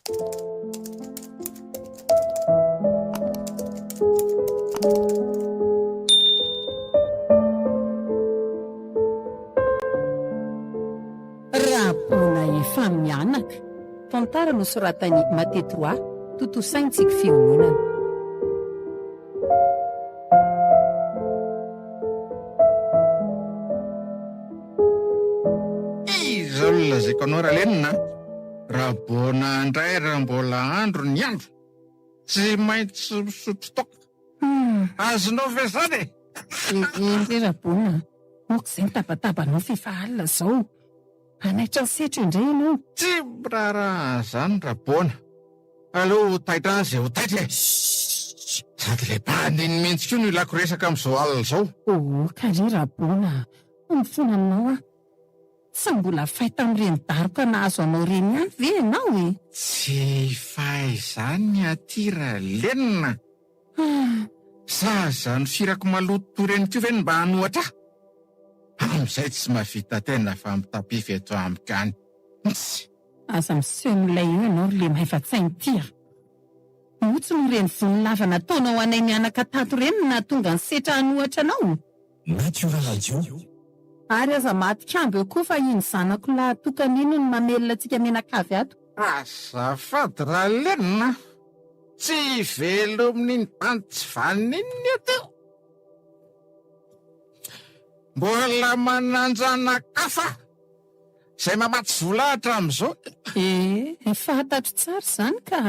Rabona efa mianaka. Tantara nosoratan'i Mate Trois, tontosain'i Tsiky Fiononana. Izao no lazaiko anao Ralenina a! Rabona indray raha mbola andro ny andro, tsy maintsy misotro toaka. Azonao ve izany e? Eny re Rabona a! Aoka izay ny tabatabanao f'efa alina izao. Hanaitra ny setra indray ianao. Tsy miraharaha an'izany Rabona. Aleo ho taitra any izay ho taitra e! Sady ilay bandy iny mihitsy koa no ilako resaka amin'izao alina izao. Oh, ka re Rabona a! Mifona aminao aho. Tsy mbola fay tamin'ireny daroka nahazo anao ireny ihany ve ianao e? Tsy fay izany ny aty Ralenina. Sa izany firako maloto toy ireny koa ve no mba hanohatra ahy? Amin'izay tsy mahavita tena fa mitapify eto amiko any. Mtsy! Aza miseho milay eo ianao ry le maiva-tsaina ity a! Moa tsy noho ireny vono lava nataonao anay mianaka tato ireny no nahatonga an'i Setra hanohatra anao? Natiora Radio. Ary aza maty kambo eo koa fa iny zanako lahy tokana iny no mamelona antsika mianakavy ato. Azafady Ralenina a! Tsy velomin'iny bandy tsy vanona iny ny ato. Mbola manan-janakafa izay mamatsy vola hatramin'izao. Eh, fantatro tsara izany ka!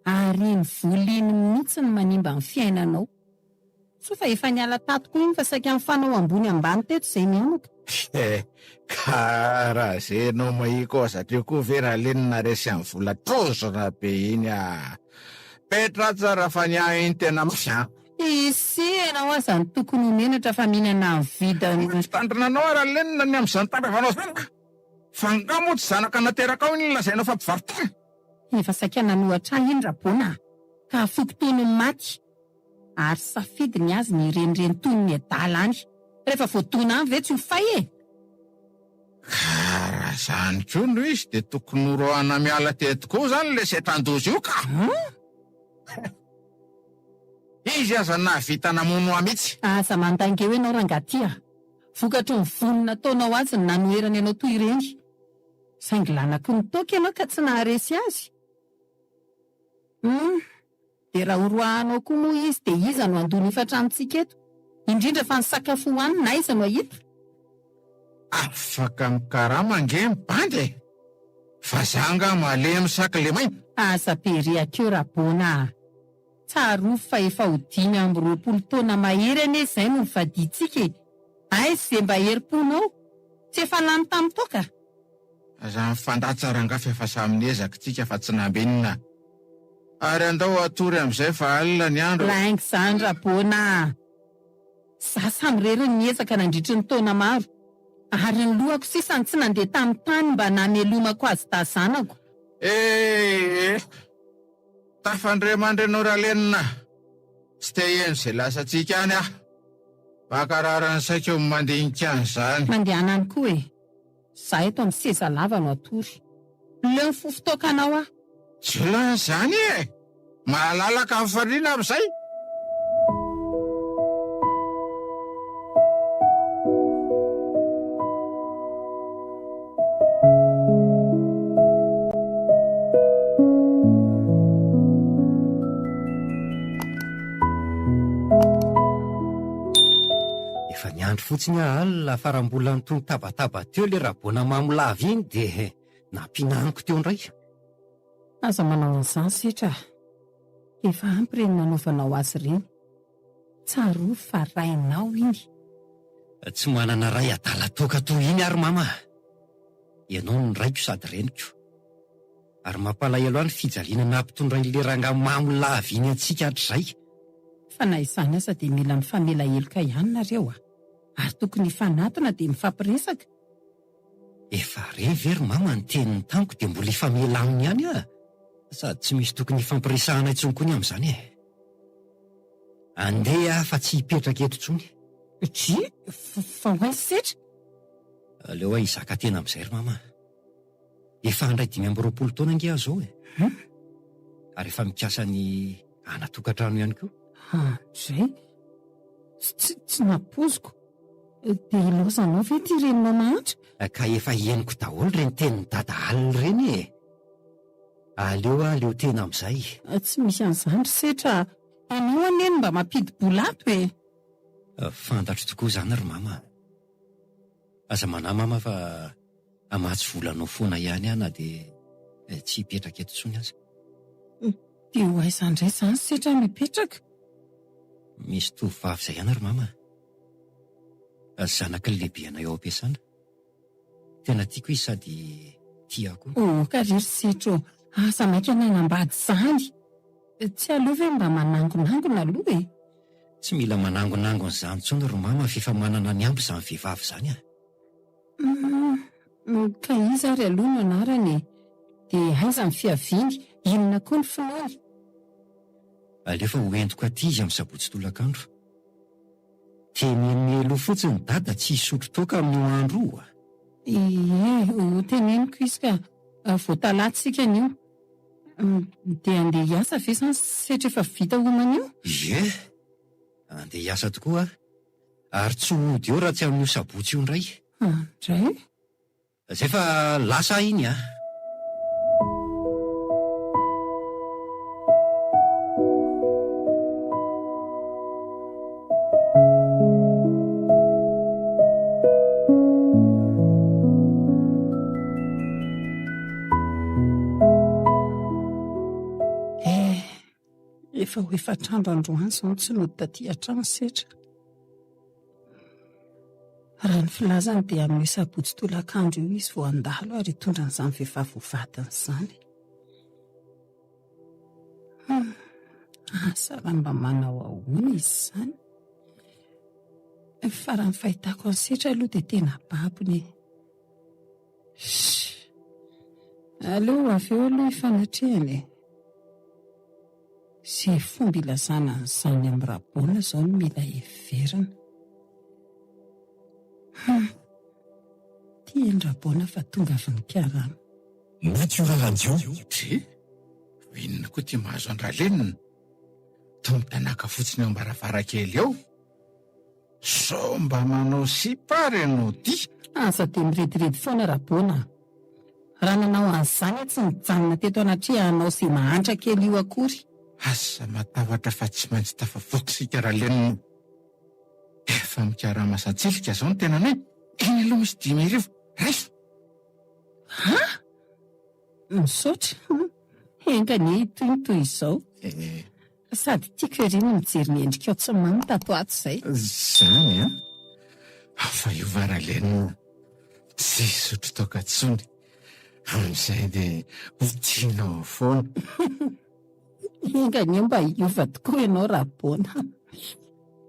Ary iny vola iny mihitsy no manimba ny fiainanao. Soa fa efa niala tato koa iny fa saika nifanao ambony ambany teto izay mianaka. He, ka raha ze enao mahia kozatra io koa ve Ralenina resy am vola trozona be iny ah! Petra tsara fa ny ahy iny tena mafy an! Ise enao aza no tokony ho menatra fa mihinana ny vidiny. Mampitandrina anao aho Ralenina ny amzany tapavanao zany ka! Fa nga moa tsy zanaka naterakao iny lazainao fa mpivaro-tena? Efa saika nanohatra ahy iny Rabona a! Ka afoko toy ny maty. Ary safidy ny azy ny hirenireny toy ny adala any. Rehefa voadona any ve tsy ho fay e! Ka raha zany koa no izy dia tokony horoahana miala teto koa zany le setrandoza io ka! Izy aza nahavita namono ahy mihitsy. Aza mandainga eo ianao rangahy ty a! Vokatry ny vono nataonao azy ny nanoherany anao toy ireny. Saingy lanaky ny toaka ianao ka tsy naharesy azy. Hum! Dia raha horoahanao koa moa izy dia iza no handoa ny hofan-tranontsika eto? Indrindra fa ny sakafo hohanina aiza no hahita? Afaka mikarama ange ny bandy e! Fa za angaha malemy sa kilemaina? Aza be rehaka eo Rabona a! Tsarovy fa efa ho 25 taona mahery anie izay no nivadiantsika e! Aiza izay mba herim-ponao? Tsy efa lany tamin'ny toaka? Aza mifandatsa rangahy f'efa samy niezaka tsika fa tsy nambinina. Ary andao hatory amin'izay fa alina ny andro. Lainga izany Rabona a! Za samirery no niezaka nandritry ny taona maro, ary ny lohako sisa no tsy nandeha tamin'ny tany mba namelomako azy tazanako. Eh! Tafandre mandry anao Ralenina a! Tsy te hiheno izay lasantsika any aho. Mankarary ny saiko ny mandinika an'izany. Mandehana any koa e! Za eto amin'ny seza lava no hatory. Leo ny fofon-toakanao aho. Tsy olana izany e! Malalaka ny fandriana amin'izay. Efa niandry fotsiny aho alina fa raha mbola nitony tabataba teo le rabona mamo lava iny de nampihinaniko teo indray. Aza manao an'izany Setra a! Efa ampy ireny nanaovanao azy ireny. Tsarovy fa rainao iny. Tsy manana ray adala toaka toy iny aho ry mama a! Ianao no raiko sady reniko. Ary mampalahelo ahy ny fijaliana nampitondrain'ilay rangahy mamo lava iny antsika hatrizay. Fa na izany aza dia mila mifamela heloka ihany nareo a! Ary tokony hifanatona dia mifampiresaka. Efa re ve ry mama ny teniny tamiko dia mbola hifamela aminy ihany aho? Sady tsy misy tokony hifampiresahana intsony koa ny amin'izany e! Andeha aho fa tsy hipetraka eto intsony. Dry, fa ho aiza setra? Aleo aho hizaka tena amin'izay ry mama a! Efa handray 25 taona ange aho izao e! Ary efa mikasa ny hanatokantrano ihany koa. Andray! Tsy, tsy nampoiziko. Dia ilaozanao ve ity reninao mahantra? Ka efa henoko daholo ireny tenin'i Dada alina ireny e! Aleo aho leo tena amin'izay. Tsy misy an'izany ry Setra a! Ianao anie no mba mampidi-bola ato e! Fantatro tokoa izany ry Mama a! Aza manahy Mama fa hamatsy vola anao foana ihany aho na dia tsy hipetraka eto intsony aza. Dia ho aiza indray izany Setra no hipetraka? Misy tovovavy izay ihany ry Mama a! Zanaky ny lehibenay ao am-piasana. Tena tiako izy sady tia ahy koa. Oh ka ry ry Setra ô! Aza maika ny hanambady izany! Tsy aleo ve mba manangonangona aloha e? Tsy mila manangonangona izany intsony ry Mama f'efa manana ny ampy izany vehivavy izany a! Humm, ka iza ary aloha no anarany e? Dia aiza ny fiaviany? Inona koa ny finoany? Aleo fa ho entiko aty izy amin'ny sabotsy tolakandro. Teneno mialoha fotsiny dada tsy hisotro toaka amin'io andro io a! Ie, ho teneniko izy ka. Vao talata isika anio. Dia handeha hiasa ve izany setra efa vita homana io? Ie, handeha hiasa tokoa aho. Ary tsy hody eo raha tsy amin'io sabotsy io indray. Indray? Zay fa lasa aho iny a! Eh, efa ho efatr'andro androany izao no tsy nody taty an-trano Setra. Raha ny filazany dia amin'io sabotsy tolakandro io izy vao handalo ary hitondra an'izany vehivavy ho vadiny izany. Hum, asa raha mba manao ahoana izy izany. Fa raha ny fahitako an'i Setra aloha dia tena babony e. Shh! Aleo ho avy eo aloha hifanatrehana e. Izay fomba ilazana an'izany amin'i Rabona izao no mila heverina. Hum! Tian'i Rabona fa tonga avy nikarama. Natura Radio. Dre, fa inona koa ity mahazo an-dRalenina? Toa mitanàka fotsiny eo am-baravarankely eo. Sao mba manao sipa ary ianao ty? Aza dia mirediredy foana Rabona a! Raha nanao an'izany aho tsy nijanona teto anatrehanao izay mahantra kely io akory. Aza matahotra fa tsy maintsy tafavoaka isika Ralenina. Efa mikarama asan-tselika izao ny tenanay. Iny aloha misy 5000, raiso! Ha! Misaotra. Enga anie hitohy ny toy izao. Sady tiako ery ny mijery ny endrikao tsy mamy tato ato izay. Izany an! Hafa io va Ralena? Tsy hisotro toaka intsony. Amin'izay dia ho tianao foana. Enga anie mba hiova tokoa ianao Rabona.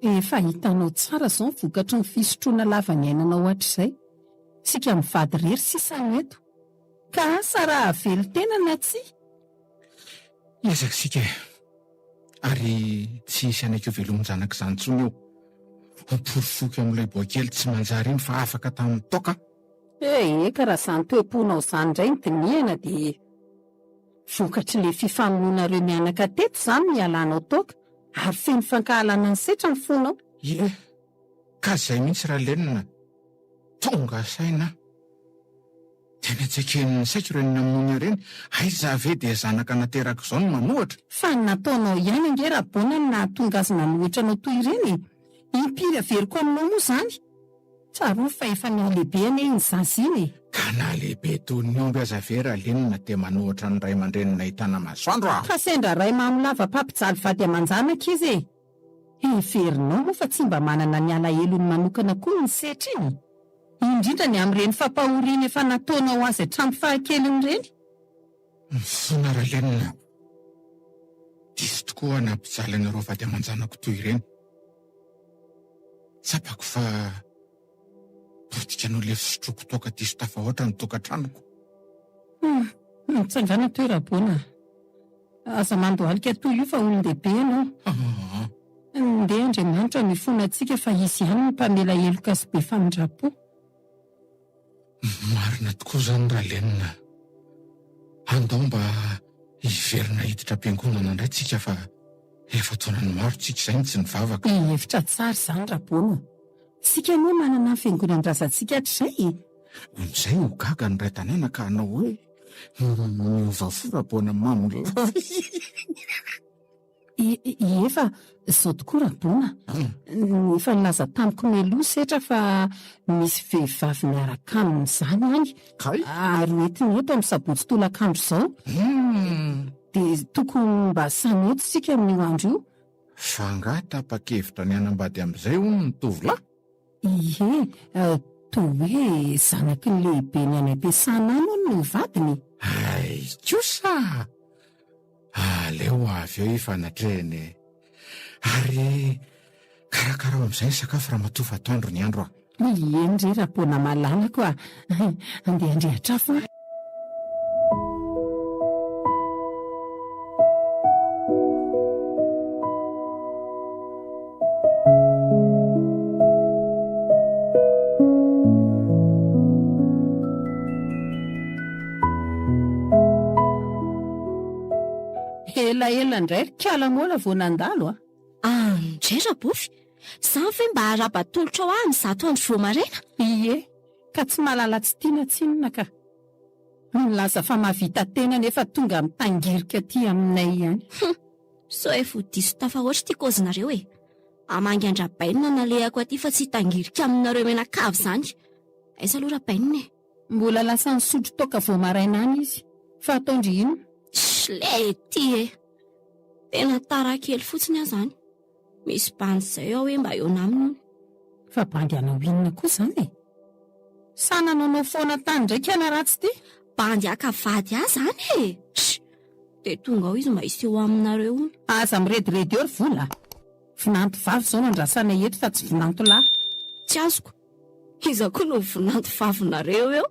Efa hitanao tsara izao ny vokatry ny fisotroana lava niainanao hatrizay. Isika mivady irery sisa no eto. Ka asa raha hahavelon-tena na tsia? Hiezaka isika e! Ary tsy hisy hanaiky ho velomin-janaka izany intsony eo. Ho porofoiko amin'ilay boakely tsy manjary iny fa afaka tamin'ny toaka aho. Ee, ka raha izany toe-ponao izany indray no dinihana dia vokatr'ilay fifamonoanareo mianaka teto izany no hialanao toaka ary feno fankahalana ny setra ny fonao. Ie, ka izay mihitsy Ralenina, tonga saina aho. Tena tsy eken'ny saiko ireny namono ireny, aiza ve dia zanaka naterako izao no manohatra? Fa ny nataonao ihany ange Rabona no nahatonga azy nanohitra anao toy ireny e! Impiry averiko aminao moa izany? Tsarovy fa efa nihalehibe anie iny zaza iny e! Ka na lehibe toy ny omby aza ve Ralenina dia manohatra ny ray aman-dreny nahitana masoandro a! Fa sendra ray mamo lava mpampijaly vady aman-janaka izy e! Heverinao moa fa tsy mba manana ny alahelony manokana koa iny setra iny? Indrindra ny amin'ireny fampahoriana efa nataonao azy hatramin'ny fahakeliny ireny. Mifona Ralenina. Diso tokoa aho nampijaly anareo vady aman-janako toy ireny. Tsapako fa potika noho ilay fisotroako toaka diso tafahoatra ny tokantranoko. Hum, mitsangàna teo Rabona a. Aza mandohalika toy io fa olon-dehibe ianao. Ndeha Andriamanitra no hifona antsika fa Izy ihany no mpamela heloka sy be famindram-po. Marina tokoa izany Ralenina. Andao mba. Hiverina hiditra am-piangonana indray tsika fa efa taonany maro tsika izay no tsy nivavaka. Hevitra tsara izany Rabona o! Tsika anie manana ny fiangonan-drazantsika hatrizay e! Amin'izay ho gaga ny iray tanàna ka hanao hoe, Niova fo Rabona mamo lava. Ie fa izao tokoa Rabona, efa nilaza tamiko mialoha Setra fa misy vehivavy miaraka aminy izany any, ary ho entiny eto amin'ny sabotsy tolakandro izao. Dia tokony mba samy eto isika amin'io andro io. Fa angaha tapa-kevitra ny hanambady amin'izay hono ny tovolahy? Ie, toa hoe zanaky ny lehibeny any am-piasana any hono no vadiny e! Hay kosa! Aleo avy eo hifanatrehana e! Ary karakarao amin'izay ny sakafo ramatoa fa atoandro ny andro a! Eny re Rapoana malalako a! Andeha handrehitra afo aho. Elaela indray ry kala mola vao nandalo a! Andray Rabofy, zany ve mba arahaba atolotrao ahy amin'izato andro vao maraina? Ie, ka tsy mahalala tsy tiana tsinona ka. Milaza fa mahavita tena nefa tonga mitangirika aty aminay ihany. Hum! Sao efa ho diso tafahoatra ity kaozinareo e! Hamangy an-dRabainina nalehako aty fa tsy hitangirika aminareo mianakavy izany. Aiza aloha Rabainina e? Mbola lasa nisotro toaka vao maraina any izy. Fa ataon-dry inona? Tch! Lety e! Tena tara kely fotsiny aho izany. Misy bandy izay ao hoe mba eo naminy hono. Fa bandy hanao inona koa izany e? Sa nanaonao foana tany indray kala ratsy ity? Bandy haka vady ahy izany e! Tch! Dia tonga ao izy mba hiseho aminareo hono. Aza mirediredy eo ry vola a! Vinanto vavy izao no andrasanay eto fa tsy vinanto lahy. Tsy azoko. Iza koa no vinanto vavinareo eo?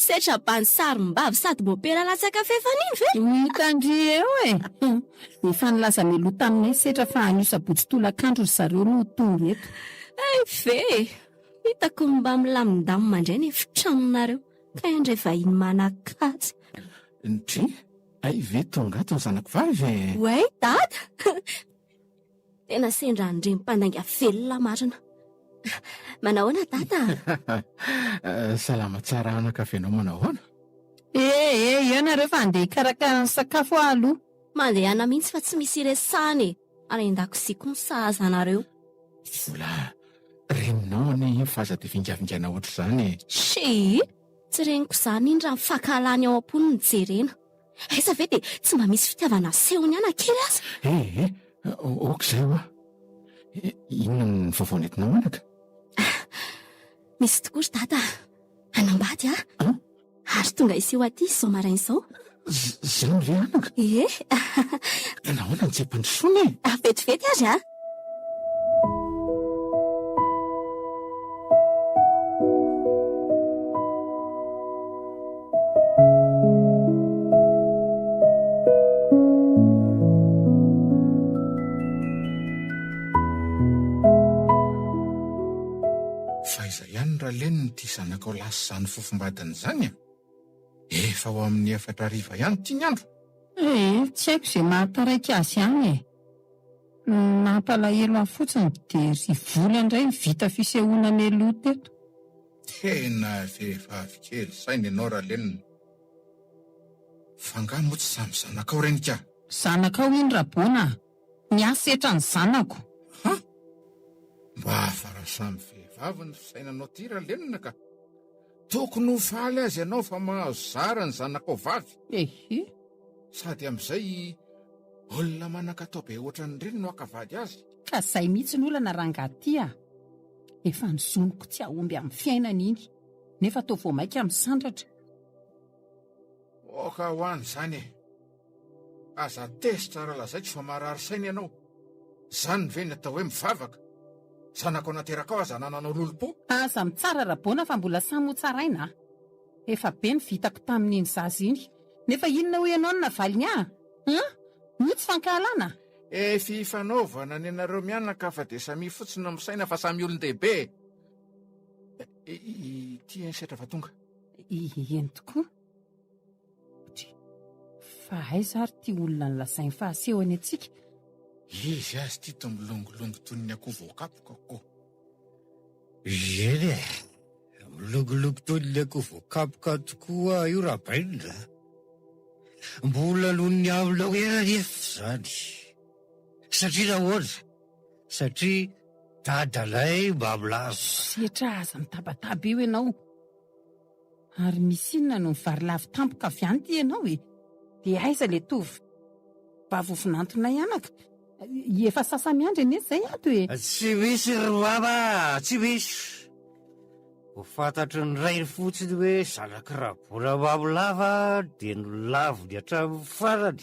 Setra bandy sarim-bavy sady mopera latsaka fefany iny ve? Ho hitan-dry eo e! Efa nilaza mialoha taminay Setra fa anio sabotsy tolakandro ry zareo no ho tonga eto. Hay ve e! Hitako mba milamindamina indray ny efitranonareo. Kay indray vahiny manan-kaja. Ndry, hay ve tonga ato ny zanako vavy e? Oay dada! Tena sendra an'ireny mpandainga velona marina. Manahoana dada? Salama tsara anaka fa ianao manahoana? Eh eh, eo nareo fa andeha hikarakara ny sakafo aho aloha. Mandehana mihitsy fa tsy misy iresahana e! Any an-dakozia koa ny sahaza anareo. Vola, reninao anie iny fa aza dia vingavingaina ohatr'izany e! Shii! Tsy reniko izany iny raha ny fankahalany ao am-pony no jerena. Aiza ve dia tsy mba misy fitiavana asehony ahy na kely aza? Eh eh, ok izay hoa. Inona ny vaovao nentinao anaka? Misy tokoa ry dada a! Hanambady aho. Ary tonga hiseho aty izy izao maraina izao. Izany ve anaka? Ie. Nahoana no tsy ampandrosoana e? Vetivety ary a! Fa aiza ihany Ralene ity zanakao lasa izany fofombadiny izany a? Efa ho amin'ny 4 hariva ihany ity ny andro. Ee, tsy haiko izay mahataraiky azy any e. Ny nampalahelo ahy fotsiny dia ry Vola indray no vita fisehoana mialoha teto. Tena vehivavy kely saina ianao Ralene. Fa angaha moa tsy samy zanakao ireny ka? Zanakao iny Rabona a! Ny ahy setra ny zanako. Ha! Mba hafa raha samy vehivavy ny fisainanao ty Ralenina ka! Tokony ho faly aza ianao fa mahazo zara ny zanakao vavy. Ehe. Sady amin'izay olona manan-katao be ohatran'ireny no haka vady azy. Ka zay mihitsy ny olana rangahy ty a! Efa nozoniko tsy hahomby amin'ny fiainana iny, nefa toa vao mainka misandratra. Oka ho any izany e! Aza tezitra raha lazaiko fa marary saina ianao. Izany ve ny atao hoe mivavaka? Zanakao naterakao aza anananao lolompo? Aza mitsara Rabona fa mbola samy ho tsaraina a! Efa be ny vitako tamin'iny zaza iny, nefa inona hoy ianao no navaliny ahy? An? Moa tsy fankahalana? Eh fifanaovana ny anareo mianaka fa dia samia fotsiny no misaina fa samy olon-dehibe e! Ity eny setra fa tonga. Eny tokoa. Dry. Fa aiza ary ity olona nolazainy fa asehony antsika? Izy aza ity toa milongilongy toy ny akoho voakapoka ko. Eny e! Milongilongy toy ny akoho voakapoka tokoa io Rabainina a! Mbola noho ny aminao ihany anefa izany. Satria nahoana? Satria dadanay mba milaza. Setra aza mitabataba eo ianao. Ary misy inona no mivarilavo tampoka avy any ity ianao e? Dia aiza ilay tovovavy ho vinantonay anaka? Efa sasa-miandry anie izay ato e! Tsy misy ry mama a! Tsy misy! Ho fantatry ny rainy fotsiny hoe zanak'i Rabola Mamolava dia nolaviny hatramin'ny farany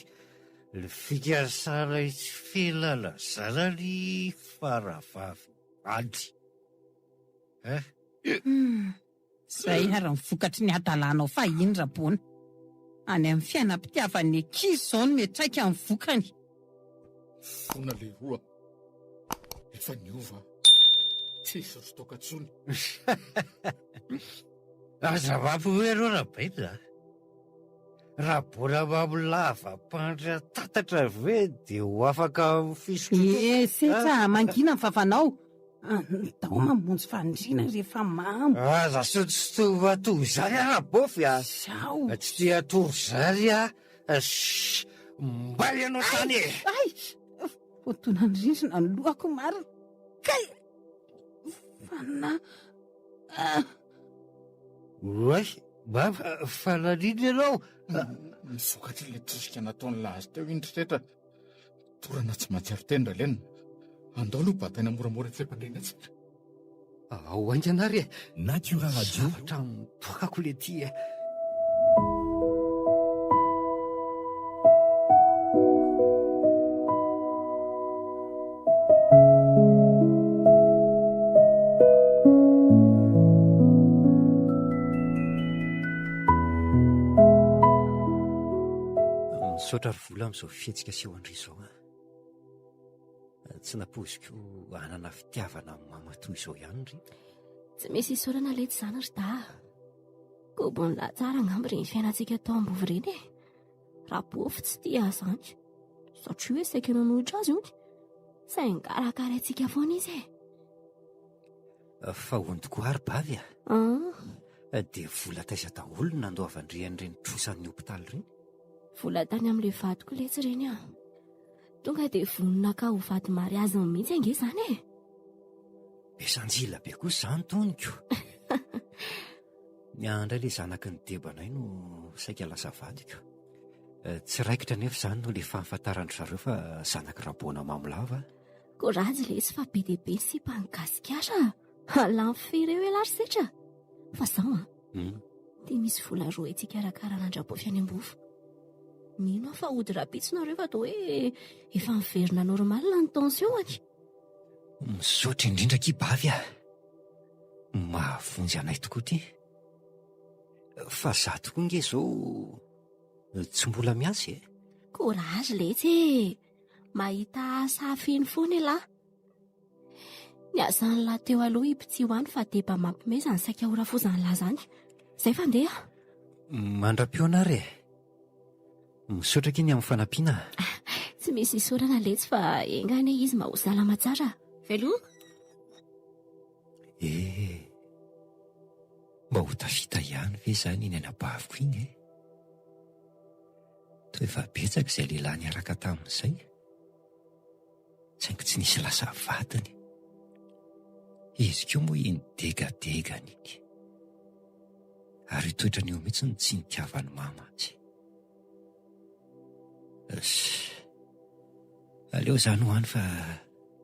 ny fikasana itsy Felana zanany faravavy Andry. Eh? Izay ary ny vokatry ny hadalanao fahiny Rabona. Any amin'ny fiainam-pitiavan'ny ankizy izao no miantraika ny vokany. Fona leroa. Efa niova aho. Tsy hisotro toaka intsony. Aza mampiomehy aloha Rabaina a. Raha mbola lava mpandry an-tatatra ve dia ho afaka amin'ny fisotroana? Eh, Setra, mangina ny vavanao. Andao mamonjy fandriana rehefa mamo. Aza sotosotohina toy izany aho Rabofy a! Zao. Tsy te hatory izany aho. Shh! Mbay ianao tany e! Ay! Voadonan'ny rindrina ny lohako marina. Kay! Fanahy. Ah. Oay, mama, fa naninona ianao? Ny vokatr'ilay tosika nataon'i Laza teo iny ry Setra. Torana tsy mahatsiaro tena Ralena. Andao aloha bataina moramora etsy am-pandriana etsy. Ao haingana ary e! Natura Radio. Zavatra mitoakako le ty e! Misaotra ry vola amin'izao fihetsika asehon-dry izao a. Tsy nampoiziko hanana fitiavana amin'i mama toy izao ihany ry. Tsy misy isaorana letsy izany ry dahy. Kobon'lah tsara angamba ireny fiainantsika tao Ambovy ireny e. Rabofy tsy tia ahy izany. Satria hoe saika nanohitra azy hono. Saingy karakaraintsika foana izy e. Fa hono tokoa ary bavy a. Ah. Dia vola taiza daholo no nandoavan-dry an'ireny trosan'ny hopitaly ireny? Vola tany amin'ilay vadiko letsy ireny ah. Tonga dia vonona ka ho vady mariaziny mihitsy ange izany e. Be sanjila be kosa izany toniko. Ny ahy indray ilay zanaky ny debanay no saika lasa vadiko. Eh, tsy raikitra anefa izany noho ilay fahafantaran-dry zareo fa zanaky Raboana Mamolava aho. Courage lesy fa be dia be ny sipa any Gasikara a! Lany fery eo ialahy ry Setra! Fa zao an! Hmm. Ty misy vola roa hetsy hikarakarana an-dRabofy any Ambovo. Mino aho fa hody rahampitso nareo fa toa hoe efa miverina normal ny tension-ny. Misaotra indrindra akia Bavy a! Mahavonjy anay tokoa ity. Fa za tokoa nge izao tsy mbola miasa e! Courage letsy e! Mahita asa hafeno foana elah. Ny asan'lah teo aloha hipitsiho any fa deba mampime izany saika ho rafozan'lah izany. Izay fa ndeha. Mandra-pihaona ary e! Misaotra akia ny amin'ny fanampiana. Tsy misy isaorana letsy fa enga anie izy mba ho salama tsara. Veloma! Eh! Mba ho tafita ihany ve izany iny anabaviko iny e? Toa efa betsaka izay lehilahy niaraka tamin'izay, saingy tsy nisy lasa vadiny. Izy koa moa iny degadegany iny. Ary io toetrany io mihitsy no tsy nitiavan'i mama azy. Aleo izany ho any fa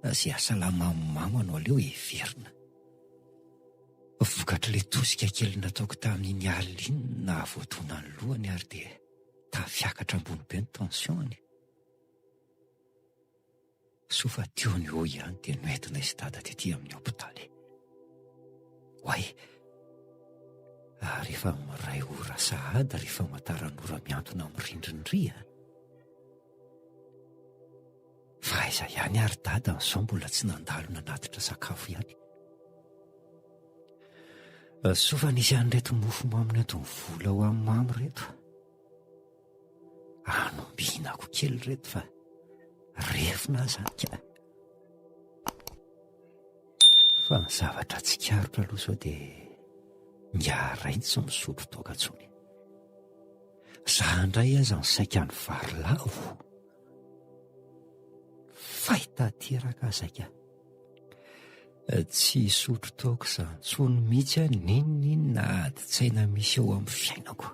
izay hasalaman'i mama no aleo heverina. Vokatr'ilay tosika kely nataoko tamin'iny alina iny no nahavoadona ny lohany ary dia tafiakatra ambony be ny tension-ny. Soa fa teo no eo ihany dia noentinay sy dada tety amin'ny hopitaly. Oay! Ary efa miray ora sahady ry famantaranora mihantona amin'ny rindrina ry a! Fa aiza ihany ary dada izao mbola tsy nandalo nanatitra sakafo ihany. Soa fa nisy an'ireto mofo mamy nentin'i Vola ho an'i Mamy ireto. Kobihinako kely ireto fa refona aho izany ka. Fa ny zavatra tsikaritra aloha izao dia ingahy rainy tsy misotro toaka intsony. Za indray aza ny saika nivary lavo. Fay tanteraka aho saika. Tsy hisotro toaka izany intsony mihitsy aho n'inon'inona adin-tsaina misy eo amin'ny fiainako.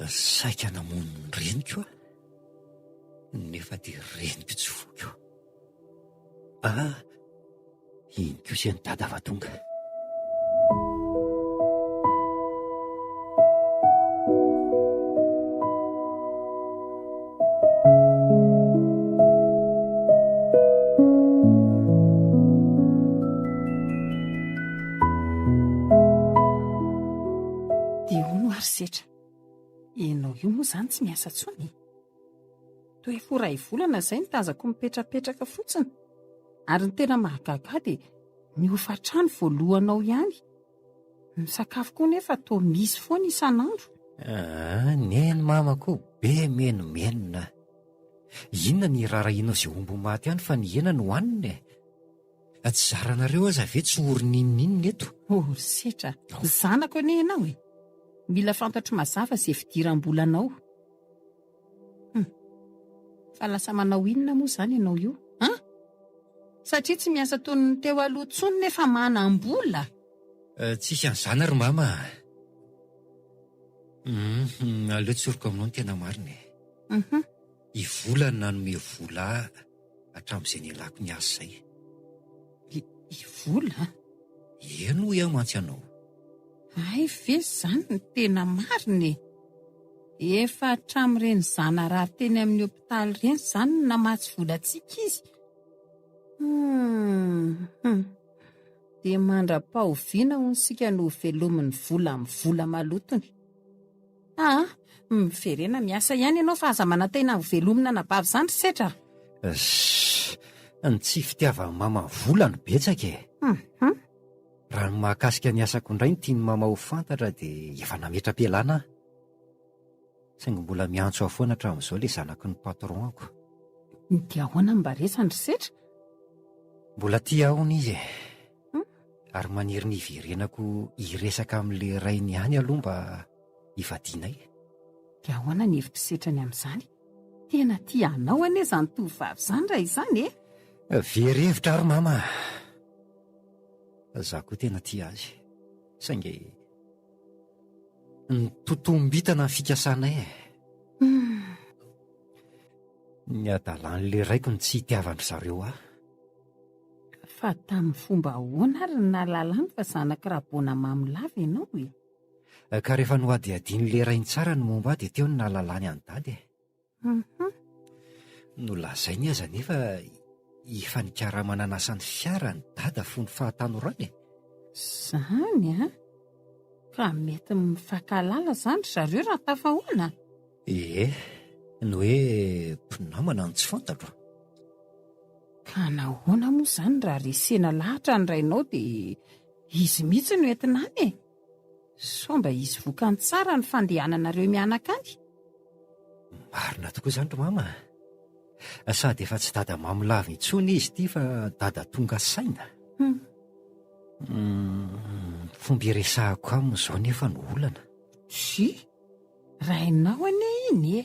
Saika namono ny reniko aho, nefa dia reniko tsy foiko. Ah, iny kosa ny dada fa tonga. Dia hono ary setra. Ianao io moa izany tsy miasa intsony e? Toa efa ho iray volana izay no tazako mipetrapetraka fotsiny. Ary ny tena mahagaga ahy dia ny hofan-trano voalohanao ihany. Ny sakafo koa nefa toa misy foana isan'andro. Aa, neny mama koa be menomenona. Inona ny iraharahianao izay omby maty any fa ny hena no hanina e? Tsy zaranareo aza ve tsy ory n'inon'inona eto? Ory setra, zanako anie ianao e! Mila fantatro mazava izay fidiram-bolanao. Hum. Fa lasa manao inona moa izany ianao io? An? Satria tsy miasa toy ny teo aloha intsony nefa manam-bola? Eh, tsisy an'izany ry mama a. Hum, aleo tsoriko aminao ny tena marina e. Mhm. I Vola no nanome vola ahy hatramin'izay nialako niasa izay. I, i Vola? Eny hoy aho mantsy anao. Hay ve izany no tena marina e? Efa hatramin'ireny izaho narary teny amin'ny hopitaly ireny izany no namatsy vola antsika izy. Hum. Dia mandra-pahoviana hono isika no ho velomin'ny vola amin'ny vola malotony. Aa, miverena miasa ihany ianao fa aza manantena ho velomina anabavy izany ry Setra a! Ssss, ny tsy fitiavan'i mama vola no betsaka e! Hum. Raha ny mahakasika ny asako indray no tian'i mama ho fantatra dia efa nametra-pialana aho. Saingy mbola miantso ahy foana hatramin'izao ilay zanaky ny patron-ko. Dia ahoana no mba resany ry Setra? Mbola tia ahy hono izy e. Ary maniry ny hiverenako hiresaka amin'ilay rainy ihany aloha mba hivadianay. Dia ahoana ny hevitr'i Setra ny amin'izany? Tena tia anao anie izany tovovavy izany raha izany e! Very hevitra aho ry mama a! Za koa tena tia azy. Saingy nitotombitana ny fikasanay e. Ny hadalan'ilay raiko no tsy itiavan-dry zareo ahy. Fa tamin'ny fomba ahoana ary no nahalalany fa zanak'i Rabona Mamolava ianao e? Ka rehefa nohadihadian'ilay rainy tsara ny momba ahy dia teo no nahalalany an'i Dada e. Nolazainy aza anefa efa nikarama nanasa ny fiara ny dada fony fahatanorany e. Zany an! Ka mety mifankahalala zany ry zareo raha tafahoana? Ee, ny hoe mpinamana no tsy fantatro. Ka nahoana moa zany raha resena lahatra ny rainao dia izy mihitsy no entina any e? Sao mba hisy vokany tsara ny fandehananareo mianaka any? Marina tokoa izany ry mama a! Sady efa tsy dada mamo lava intsony izy ity fa dada tonga saina. Hum. Ny fomba iresahako aminy izao nefa no olana. Tsia, rainao anie iny e!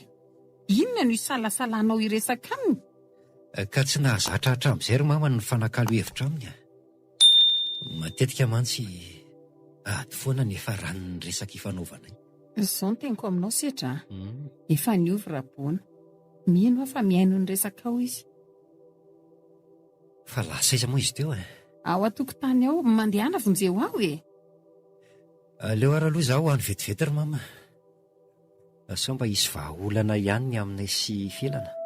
Inona no isalasalanao hiresaka aminy? Ka tsy nahazatra hatramin'izay ry mama ny nifanakalo hevitra aminy a! Matetika mantsy ady foana ny hiafaran'ny resaka ifanaovanay. Izao no teniko aminao Sedra a! Efa niova Rabona. Mino aho fa mihaino ny resakao izy. Fa lasa aiza moa izy teo e? Ao an-tokotany ao. Mandehana vonjeo aho e! Aleo ary aloha izaho ho any vetivety ry mama. Sao mba hisy vahaolana ihany ny aminay sy Felana.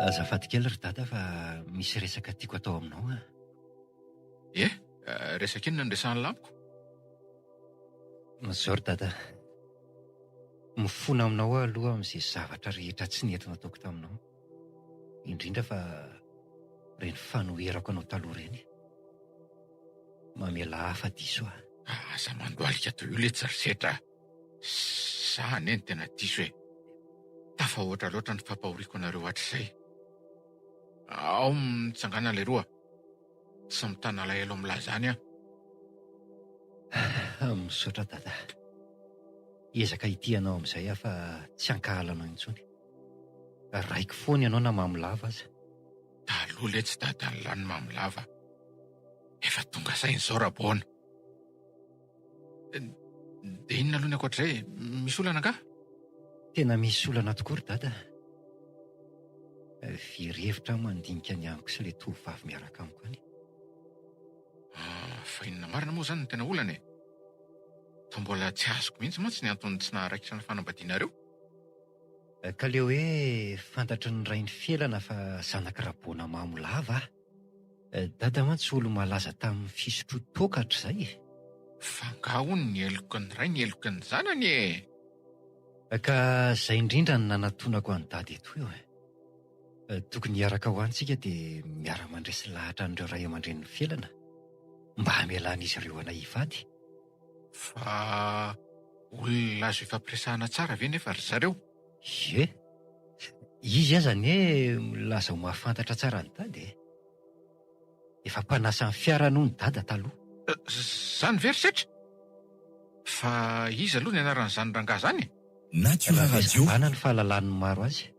Azafady kely ry dada fa misy resaka tiako atao aminao an. Eh, resaka inona no resahan'i Lamiko? Zao ry dada. Mifona aminao aho aloha amin'izay zavatra rehetra tsy nety nataoko taminao. Indrindra fa ireny fanoherako anao taloha ireny. Mamelà ahy fa diso aho. Aza mandohalika toy io letsy ry Setra a! Za anie no tena diso e! Tafahoatra loatra ny fampahoriako anareo hatrizay. Ao mitsangàna leroa. Tsy mitana alahelo milaza any aho. Misaotra Dada. Hiezaka hitia anao amin'izay aho fa tsy hankahala anao intsony. Raiko foana ianao na mamo lava aza. Taloha letsy dadan'lah ny mamo lava. Efa tonga saina izao Rabaona. Dia inona aloha ny ankoatr'izay e? Misy olana angaha? Tena misy olana tokoa ry Dada. Very hevitra aho mandinika ny amiko sy ilay tovovavy miaraka amiko any. Ah, fa inona marina moa izany no tena olana e? Toa mbola tsy azoko mihitsy mantsy ny antony tsy naharaikitra ny fanambadianareo. Ka le hoe fantatry ny rain'i Felana fa zanak'i Raboana mamo lava aho. Dada mantsy olo-malaza tamin'ny fisotroan-toaka hatrizay e! Fa angaha hono ny heloky ny ray ny heloky ny zanany e! Ka zay indrindra no nanatonako an'i Dada eto io e! Tokony hiaraka ho any tsika dia miara-mandresy lahatra an'ireo ray aman-drenin'i Felana mba hamelan'izy ireo anay hivady. Fa olona azo ifampiresahana tsara ve nefa ry zareo? Ie. Izy aza anie milaza ho mahafantatra tsara an'i Dada e. Efa mpanasa ny fiarany hono Dada taloha. Zany ve ry Setra? Fa iza aloha ny anaran'izany rangahy zany e? Natura Radio. Rabeazavana ny fahalalan'ny maro azy.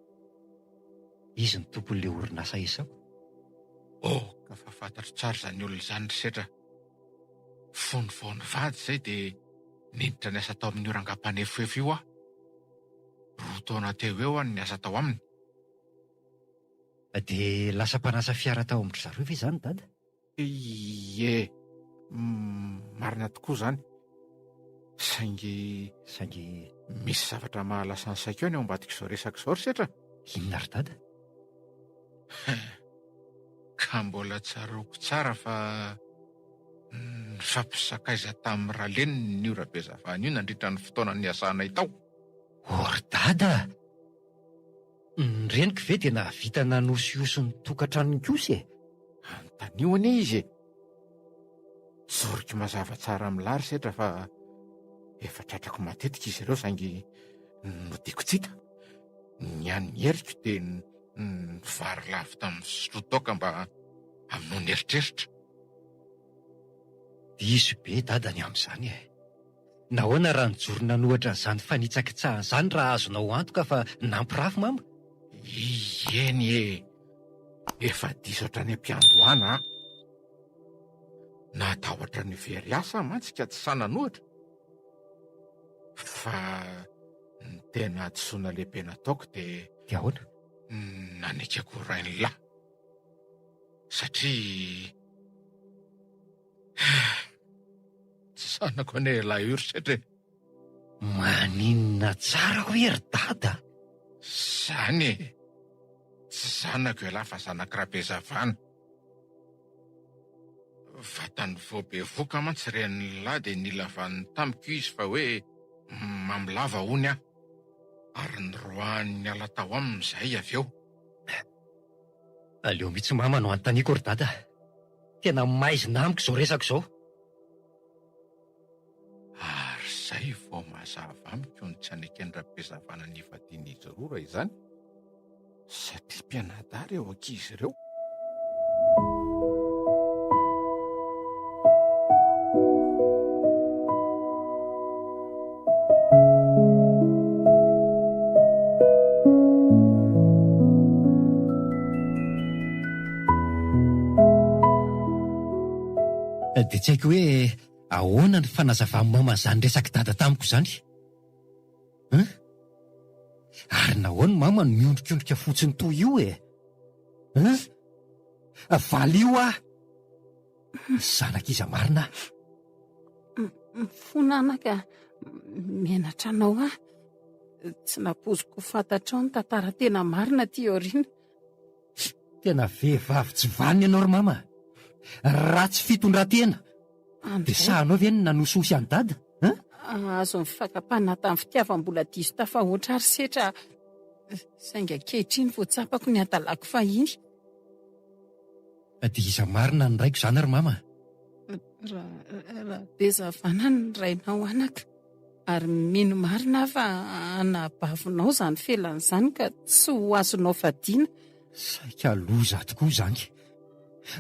Izy no tompon'ilay orinasa Esako. Oh, ka fa fantatro tsara izany olona izany ry Setra. Fony vao nivady izay dia niditra niasa tao amin'io rangahy mpanefoefo io aho. Roa taona teo ho eo aho no niasa tao aminy. Dia lasa mpanasa fiara tao amin-dry zareo ve izany Dada? Ie, marina tokoa izany. Saingy. Saingy. Misy zavatra mahalasa ny saiko ihany ao ambadik'izao resaka izao ry Setra. Inona ry Dada? Ka mbola tsaroako tsara fa nifampisakaiza tamin'i Raleniny io Rabezavana io nandritra ny fotoana niasanay tao. O ry Dada a! Ny reniko ve dia nahavita nanosihosy ny tokantranony kosa e? Anontanio anie izy e! Tsoriko mazava tsara amin'lah ry Setra fa efa tratrako matetika izy ireo saingy nodiako tsy hita. Ny an'ny heriko dia nivary lavo tamin'ny fisotroan-toaka mba hamonoana eritreritra. Diso be Dada ny amin'izany e! Nahoana raha nijoro nanohatra an'izany fanitsakitsahana izany raha azonao antoka fa nampirafy mama? Eny e! Efa diso hatrany am-piandohana aho. Natahotra ny very asa aho mantsy ka tsy sahy nanohatra. Fa ny tena hadisoana lehibe nataoko dia. Dia ahoana? Nanekeko ho rain'ilahy. Satria. Tsy zanako anie ialahy io ry Setra e! Maninona tsara hoe ry Dada? Zany e! Tsy zanako ialahy fa zanak'i Rabezavana. Vatany vao bevoka mantsy renin'lah dia nila vaniny tamiko izy fa hoe mamo lava hono aho. Ary niroahany niala tao aminy izahay avy eo. Aleo mihitsy mama no anontaniako ry Dada. Tena maizina amiko izao resaka izao. Ary izay vao mazava amiko ny tsy aneken'i Rabezavana ny hifadian'izy roa raha izany, satria mpianadahy ireo ankizy ireo. Dia tsy haiko hoe ahoana ny fanazavan'i mama an'izany resak'i dada tamiko izany. Hein? Ary nahoana mama no miondrikondrika fotsiny toy io e? Hein? Valio aho! Zanak'iza marina aho? Mifona anaka, menatra anao aho. Tsy nampoiziko ho fantatrao ny tantara tena marina aty aoriana. Tena vehivavy tsy vanona ianao ry mama. Ratsy fitondran-tena. Dia sahanao ve ny nanosihosy an'i dada? Hein? Azon'ny fakam-panahy tamin'ny fitiavam-bola diso tafahoatra ary setra saingy ankehitriny vao tsapako ny hadalako fahiny. Dia iza marina ny raiko izany ry mama? Rabezavana ny rainao anaka. Ary mino marina aho fa anabavinao izany felana izany ka tsy ho azonao vadiana. Saika loza tokoa izany.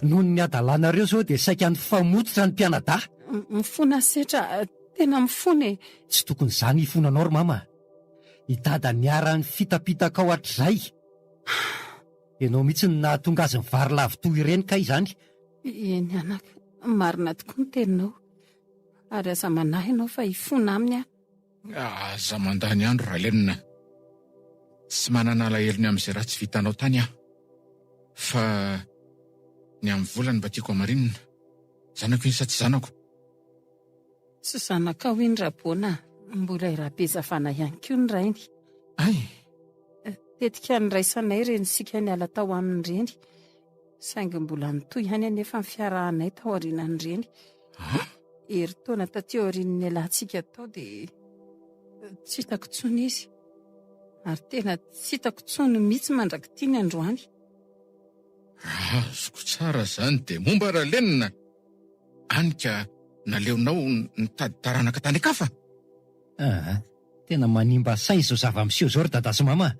Noho ny hadalanareo izao dia saika nifamototra ny mpianadahy. Mifona setra, tena mifona e. Tsy tokony izany hifonanao ry mama. I dada niara-nifitapitakao hatrizay. Ianao mihitsy no nahatonga azy nivarilavo toy ireny kay izany. Eny anaka, marina tokoa ny teninao. Ary aza manahy ianao fa hifona aminy aho. Aza mandany andro Ralenina. Tsy manana alahelo ny amin'izay ratsy vitanao tany aho. Fa ny amin'ny vola no mba tiako hamarinina. Zanako iny sa tsy zanako? Tsy zanakao iny Rabona a! Mbola i Rabezavana ihany koa ny rainy. Hay! Tetika niraisanay ireny isika niala tao aminy ireny. Saingy mbola nitohy ihany anefa ny fiarahanay tao aorianan'ireny. Herintaona taty aorian'ny nialantsika tao dia tsy hitako intsony izy. Ary tena tsy hitako intsony mihitsy mandrak'ity ny androany. Raha azoko tsara izany dia momba Ralenina! Any ka naleonao nitady taranaka tany an-kafa? Aa, tena manimba saina izao zava-miseho izao ry dada sy mama a!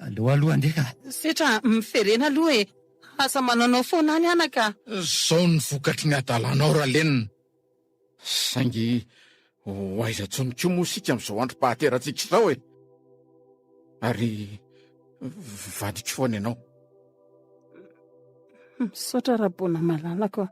Aleo aloha andeha ka! Setra, miverena aloha e! Aza manaonao foana any anaka a! Izao ny vokatry ny hadalanao Ralenina! Saingy ho aiza intsony koa moa isika amin'izao androm-pahaterantsika izao e! Ary vadiko foana ianao. Misaotra Rabona malalako a!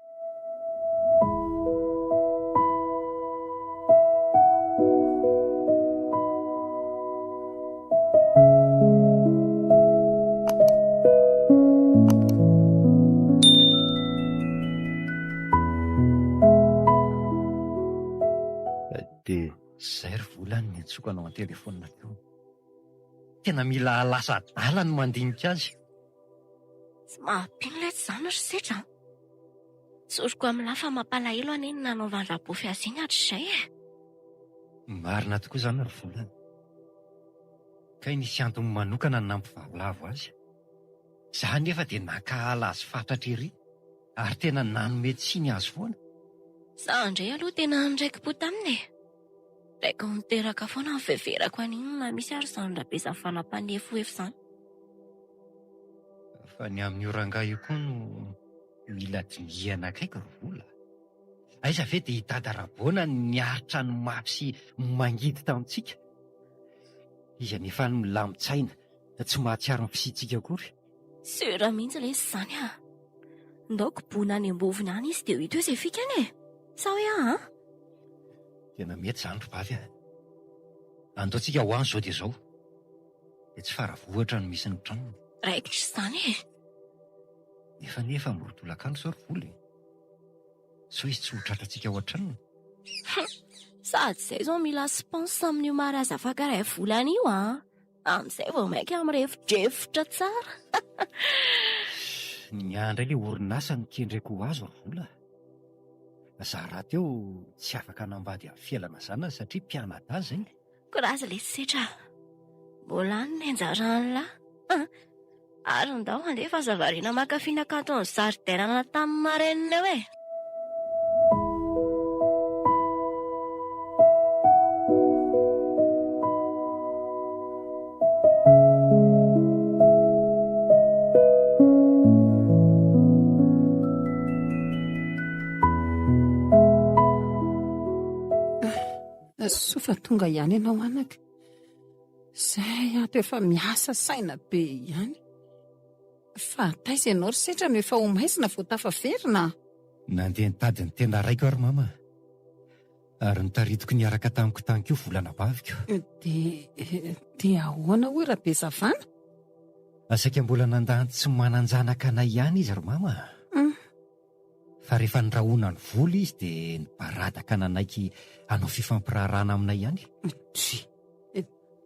Dia izay ry vola no niantsoako anao an-telefaonina teo. Tena mila lasa adala ny mandinika azy. Tsy mampino letsy izany ry Setra a! Tsoriko amin'lah fa mampalahelo anie ny nanaovan'i Rabofy azy iny hatrizay e! Marina tokoa izany ry Vola. Kay nisy antony manokana ny nampivarilavo azy. Izaho anefa dia nankahala azy fatratra ery ary tena nanome tsiny azy foana. Izaho indray aloha tena niraiki-po taminy e! Raiko niteraka foana ny fiheverako an'iny na misy ary izany Rabezafana mpanefoefo izany. Fa ny amin'io rangahy io koa no mila dinihana akaiky ry Vola. Aiza ve dia i Dada Rabona no niaritra ny mafy sy mangidy tamintsika? Izy anefa any milamin-tsaina, tsy mahatsiaro ny fisiantsika akory. Sûr mihitsy lesy izany ah! Ndao kobohina any am-bovony any izy dia ho hita eo izay fikany e! Sa hoe aa? Tena mety izany ry vavy a! Andao tsika ho any izao dia izao. Dia tsy Faravohitra no misy ny tranony. Raikitra izany e! Nefa anie efa amin'ny roa tolakandro izao ry vola e! Sao izy tsy ho tratrantsika ao an-tranony? Hum! Sady izay izao mila spons amin'io mariazy afaka iray volana io an! Amin'izay vao mainka mirefodrefotra tsara. Ny ahy indray ilay orinasa no kendreko ho azo ry vola a! Za rahateo tsy afaka hanambady an'i Felana zanany satria mpianadahy izay. Korazy lesy setra a! Mbola any ny anjaran'lah a! Ary ndao handeha fa aza variana maka fihinan-kanton'ny zaridaina tamin'ny maraina eo e! Soa fa tonga ihany ianao anaka. Izay ato efa miasa saina be ihany. Fa taiza ianao ry Setra no efa ho maizina vao tafaverina? Nandeha nitady ny tena raiko aho ry mama. Ary notaritiko niaraka tamiko tany koa volana baviko. Dia, dia ahoana hoy Rabezavana? Saika mbola nandà ny tsy manan-janaka anay ihany izy ry mama. Fa rehefa nirahona ny vola izy dia nibaradaka nanaiky hanao fifampiraharahana aminay ihany. Dry.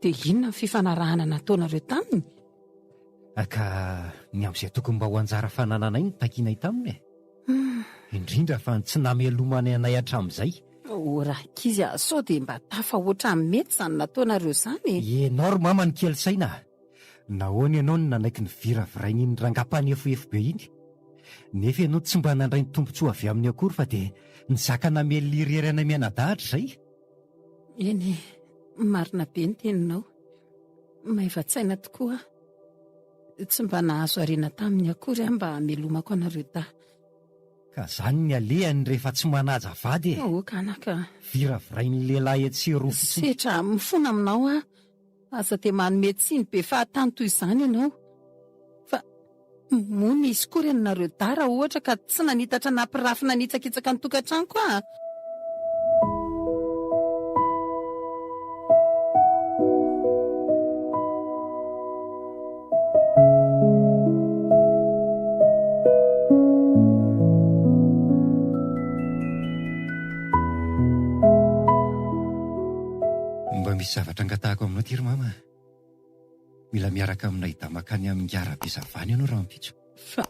Dia inona ny fifanarahana nataonareo taminy? Ka ny amin'izay tokony mba ho anjara fanananay no takianay taminy e. Indrindra fa ny tsy namelomany anay hatramin'izay. O rankizy a, sao dia mba tafahoatra amin'ny mety izany nataonareo izany e? Ianao ry mama no kely saina a! Nahoana ianao no nanaiky ny viravirain'iny rangahy mpanefoefo be iny? Nefa ianao tsy mba nandray ny tombontsoa avy aminy akory fa dia nizaka namely irery anay mianadahy hatrizay. Eny e, marina be ny teninao. Maivan-tsaina tokoa aho. Tsy mba nahazo harena taminy akory aho mba hamelomako anareo dahy. Ka zany ny alehany rehefa tsy manaja vady e! Aoka anaka. Viravirain'ny lehilahy etsy sy eroa fotsiny. Setra, mifona aminao aho. Aza dia manome tsiny be fahatany toy izany ianao. Fa moa nisy koa reninareo dahy raha ohatra ka tsy nanitatra nampirafy nanitsakitsaka ny tokantranoko aho? Mba misy zavatra angatahako aminao ity ry mama a. Mila miaraka aminay dahy mankany amin'ny ingahy Rabezavana ianao rahampitso. Fa,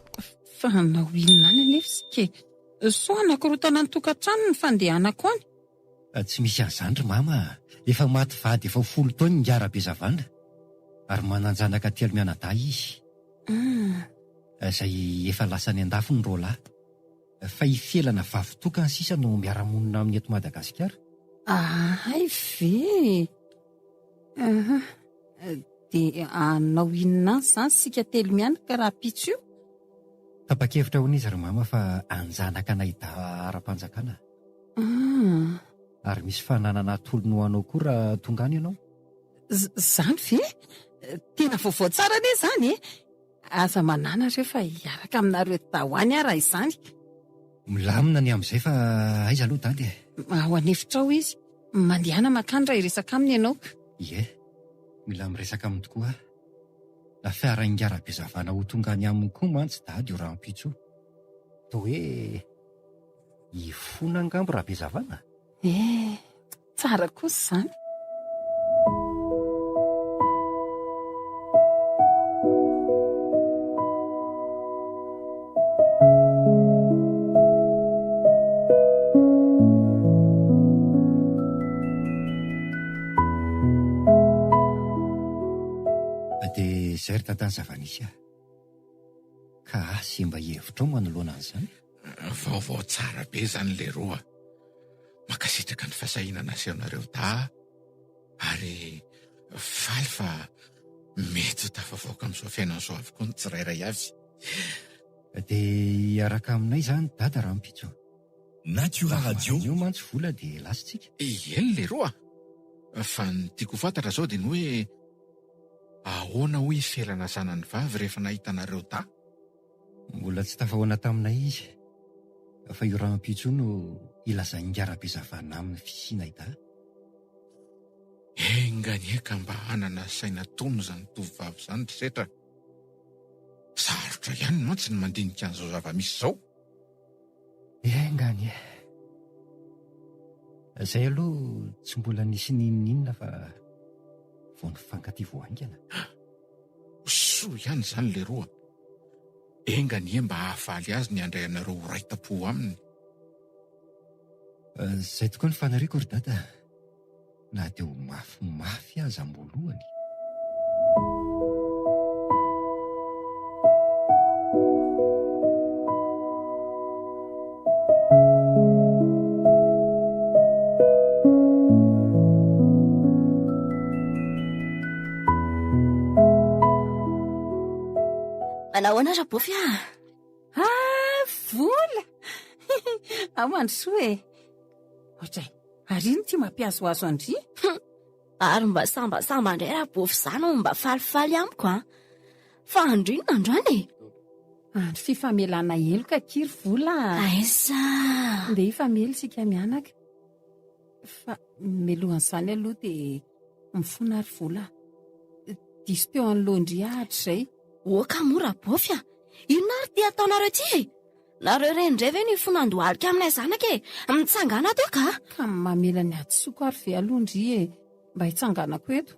fa hanao inona any anefa isika e? Sao hanakorontana ny tokantrano ny fandehanako any? Tsy misy an'izany ry mama a! Efa maty vady efa ho folo taona ingahy Rabezavana ary manan-janaka telo mianadahy izy. Izay efa lasa any an-dafy ny roalahy. Fa i Felana vavy tokana sisa no miara-monina aminy eto Madagasikara. Hay ve? Aha. Dia hanao inona any izany isika telo mianaka rahampitso io? Tapa-kevitra hono izy ry mama fa hanjanaka anay dahy ara-panjakana. Ary misy fananana atolony ho anao koa raha tonga any ianao. Izany ve? Tena vaovao tsara anie izany e! Aza manahy nareo fa hiaraka aminareo daholo any aho raha izany. Milamina ny amin'izay fa aiza aloha dada e? Ao an'efitra ao izy. Mandehana mankany raha hiresaka aminy ianao. Ie, mila miresaka aminy tokoa aho. Na fiara ingahy Rabezavana ho tonga any aminy koa mantsy dada io rahampitso io. Toa hoe hifona angamba Rabezavana? Eh, tsara kosa izany. Dia izay ry dada ny zava-nisy ah. Ka asa mba hevitrao manoloana an'izany? Vaovao tsara be izany leroa. Mankasitraka ny fahasahiana nasehonareo dahy ary faly fa mety ho tafavoaka amin'izao fiainana izao avokoa ny tsirairay avy. Dia hiaraka aminay izany dada rahampitso? Natura Radio. Io mantsy vola dia lasintsika. Eny leroa a! Fa ny tiako ho fantatra izao dia ny hoe ahoana hoy i Felana zanany vavy rehefa nahita anareo dahy? Mbola tsy tafahoana taminay izy fa io rahampitso io no ilazan'ingahy Rabezavana aminy fisianay dahy. Enga anie ka mba hanana saina tony izany tovovavy izany ry Setra. Sarotra ihany mantsy ny mandinika an'izao zava-misy izao. Enga anie. Izay aloha tsy mbola nisy n'inon'inona fa vao nifankatia vao haingana. Soa ihany izany leroa. Enga anie mba hahafaly azy ny handray anareo ho ray tam-po aminy. Izay tokoa ny faniriako ry dada, na dia ho mafimafy aza am-boalohany. Manahoana Rabofy ah? Ah, vola! Ao Mandrosoa e! Ohatray, ary ino ity mampihazohazo an-dry? Ary mba sambasamba indray Rabofy izany no mba falifaly amiko an! Fa andro inona androany e? Andro fifamelana heloka akia ry vola a! Aiza? Ndeha hifamela isika mianaka. Fa mialohan'izany aloha dia mifona ry vola a! Diso teo anoloan-dry aho hatrizay. Oka moa Rabofy a! Inona ary ity ataonareo ity e? Nareo ireny indray ve no hifona andohalika aminay zanaka e? Mitsangàna ato ka! Ka mamela ny hadisoako ary ve aloha ndry e? Mba hitsanganako eto.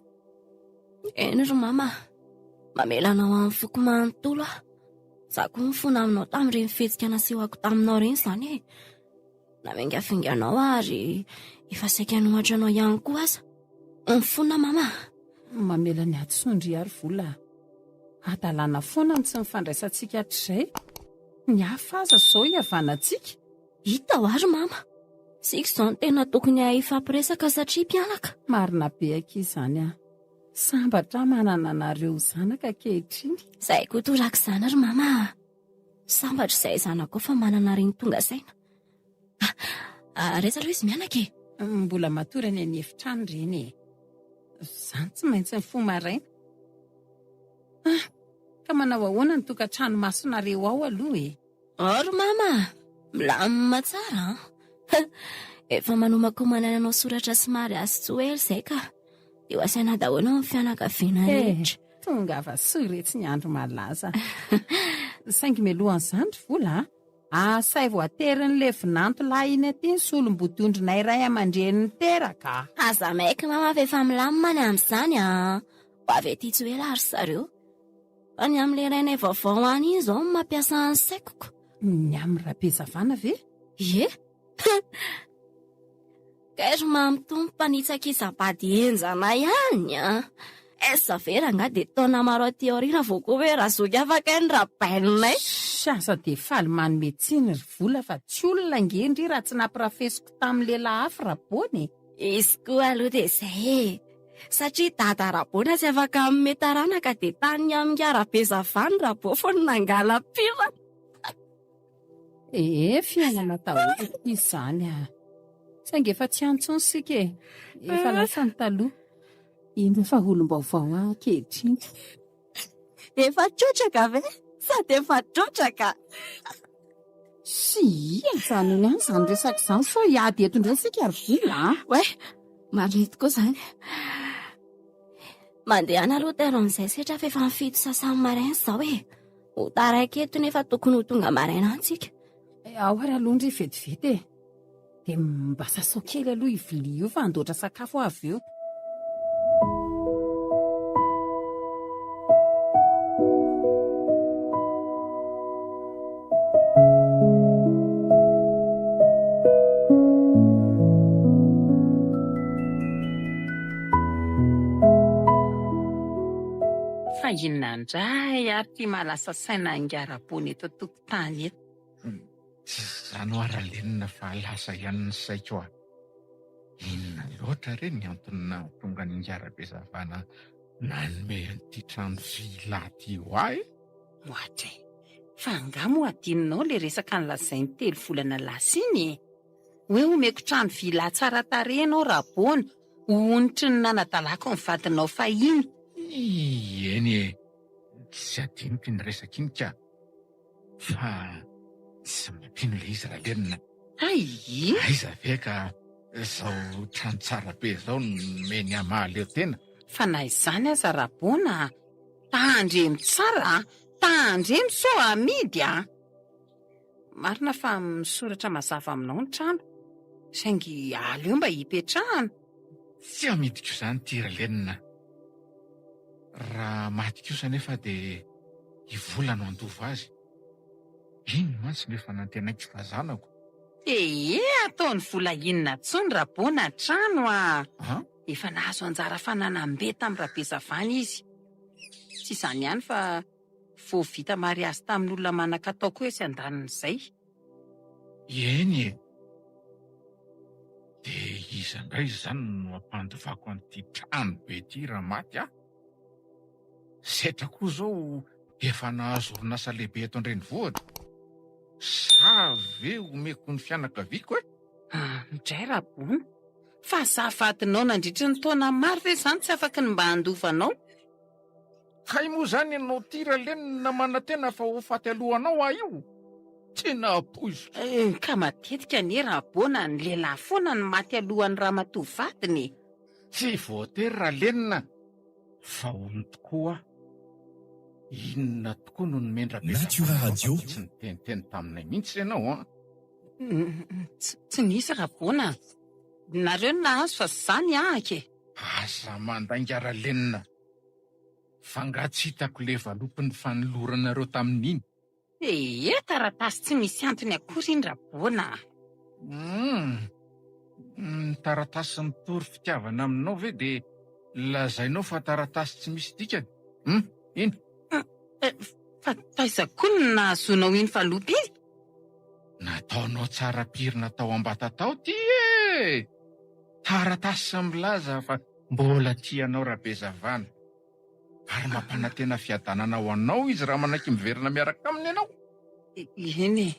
Eny ry mama a! Mamela anao amin'ny foko manontolo aho. Za koa mifona aminao tamin'ireny fihetsika nasehoko taminao ireny izany e! Namingafinga anao ary efa saika hanohatra anao ihany koa aza. Mifona mama a! Mamela ny hadisoan-dry ary vola a! Hadalana foana ny tsy nifandraisantsika hatrizay. Ny hafa aza izao ihavanantsika. Hita ho ary mama. Isika izao no tena tokony hahay hifampiresaka satria mpianaka. Marina be akia izany an! Sambatra aho manana anareo ho zanaka ankehitriny. Izahay koa torak'izany ry mama a! Sambatra izahay zanakao fa manana reny tonga saina. Ah, ary aiza aloha izy mianaka e? Mbola matory any an'efitrano reny e. Izany tsy maintsy mifoha maraina. Ah, ka manao ahoana ny tokantrano masonareo ao aloha e? Ao ry mama a! Milamina tsara an! Efa manomakomana ny hanao soratra sy mariazy tsy ho ela izay ka. Dia ho asaina daholo ny fianakaviana rehetra. Eh, tongava soa iretsy ny andro malaza. Saingy mialohan'izany ry Vola a, asaivo aterin'ilay vinanto lahy iny aty ny solombodiondrinay ray aman-dreny niteraka a! Aza maiky mama fa efa milamina ny amin'izany a! Ho avy aty tsy ho ela ry zareo. Fa ny amin'ilay rainay vaovao any iny izao no mampiasa ny saiko ko. Ny amin'i Rabezavana ve? Ie. Kay ry Mamy Tompo mpanitsakitsa-bady henjana ihany an! Aiza ve rangahy dia taona maro aty aoriana vao koa hoe Razoky afaka iny Rabainay? Ssy aza dia faly manome tsiny ry Vola fa tsy olona ange ndry raha tsy nampirafesiko tamin'ny lehilahy hafa Rabona e! Izy koa aloha dia izay e! Satria dada Rabona tsy afaka hanome taranaka dia tany amin'i Rabezavany Rabofo no nangala-pirana. Ee, fiainana daholo ity izany ah. Saingy efa tsy any intsony isika e. Efa lasa ny taloha. Indro fa olom-baovao aho ankehitriny. Efa trotraka ve? Sady efa trotraka. Tsia, ajanony any izany resaka izany sao hiady eto indray isika ry Vola a! Oay, marina tokoa izany. Mandehana aloha tairo amin'izay setra fa efa fito sasany maraina izao e. Ho taraiky eto nefa tokony ho tonga maraina any tsika. Ao ary aloha ndry vetivety e. Dia mba sasao kely aloha io vilia io fa handoatra sakafo aho avy eo. Fa inona indray ary ity mahalasa saina an'i eto an-tokotany eto? Tsy izany hoa Ralenina fa lasa ihany ny saiko a! Inona loatra re ny antony nahatonga an'i Ingahy nanome an'ity trano villa ity ho ahy e? Ohatra e! Fa angaha moa adinonao ilay resaka nolazainy telo volana lasa iny e? Hoe omeko trano villa tsara tarehy ianao Rabona, ho onitry ny nanadalako ny vadinao fahiny. Eny e! Tsy adinoko iny resaka iny ka! Fa tsy mampino ilay izy Ralenina. Hay! Aiza ve ka izao trano tsara be izao no nomeny ahy mahaleo tena. Fa na izany aza Rabona a! Tandremo tsara a! Tandremo sao amidy a! Marina fa misoratra mazava aminao ny trano, saingy aleo mba hipetrahana. Tsy amidiko izany ity Ralenina. Raha maty kosa anefa dia i Vola no handova azy. Iny mantsy no efa nantenaiko fa zanako. Ee, ataon'i Vola inona intsony Rabona trano a! Efa nahazo anjara fananam-be tamin'i Rabezavana izy. Tsy izany ihany fa vao vita mariazy tamin'olona manan-katao koa etsy andanin'izay. Eny e! Dia iza indray izany no hampandovako an'ity trano be ity raha maty aho? Setra koa izao efa nahazo orinasa lehibe eto an-drenivohitra. Sa ve omeko ny fianakaviako e? Indray Rabona, fa za vadinao nandritry ny taona maro ve izany tsy afaky ny mba handova anao? Kay moa zany ianao ty Ralenina manantena fa ho faty alohanao aho io? Tena poiziko. Eh, ka matetika anie Rabona ny lehilahy foana no maty alohan'ny ramatoa vadiny e. Tsy voatery Ralenina fa hono tokoa aho. Inona tokoa no Natura nomen-dRabezavana Radio. fa tsy niteniteny taminay mihitsy ianao an? Tsy nisy Rabona. Nareo no nahazo fa za niahaka e. Aza mandainga Ralenina. Fa nga tsy hitako le valopy nifanoloranareo tamin'iny? Ee, taratasy tsy misy antony akory iny Rabona a! Hum, ny taratasy mitory fitiavana aminao ve dia lazainao fa taratasy tsy misy dikany? Hum, iny. Fa taiza koa no nahazoanao iny valopy iny? Nataonao tsara pirina tao ambata tao ty e! Taratasy milaza fa mbola tia anao Rabezavana. Ary mampanantena fiadanana ho anao izy raha manaiky miverina miaraka aminy ianao. Eny e,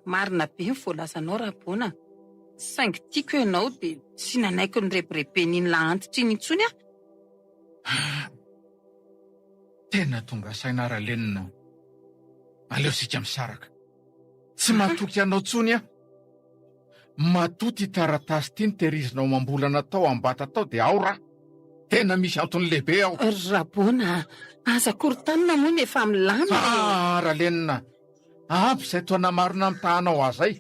marina be ny voalazanao Rabona, saingy tiako ianao dia tsy nanaiky nirebireben'iny lahy-antitra iny intsony aho. Tena tonga saina Ralenina. Aleo isika misaraka. Tsy matoky anao tsony aho. Matoa ity taratasy ity notehirizinao amam-bolana tao ambata tao dia ao raha. Tena misy antony lehibe ao. Rabona a! Aza korontanina moa ny efa milamina e! Ah Ralenina, ampy izay toa namarina mitahanao ahy izay.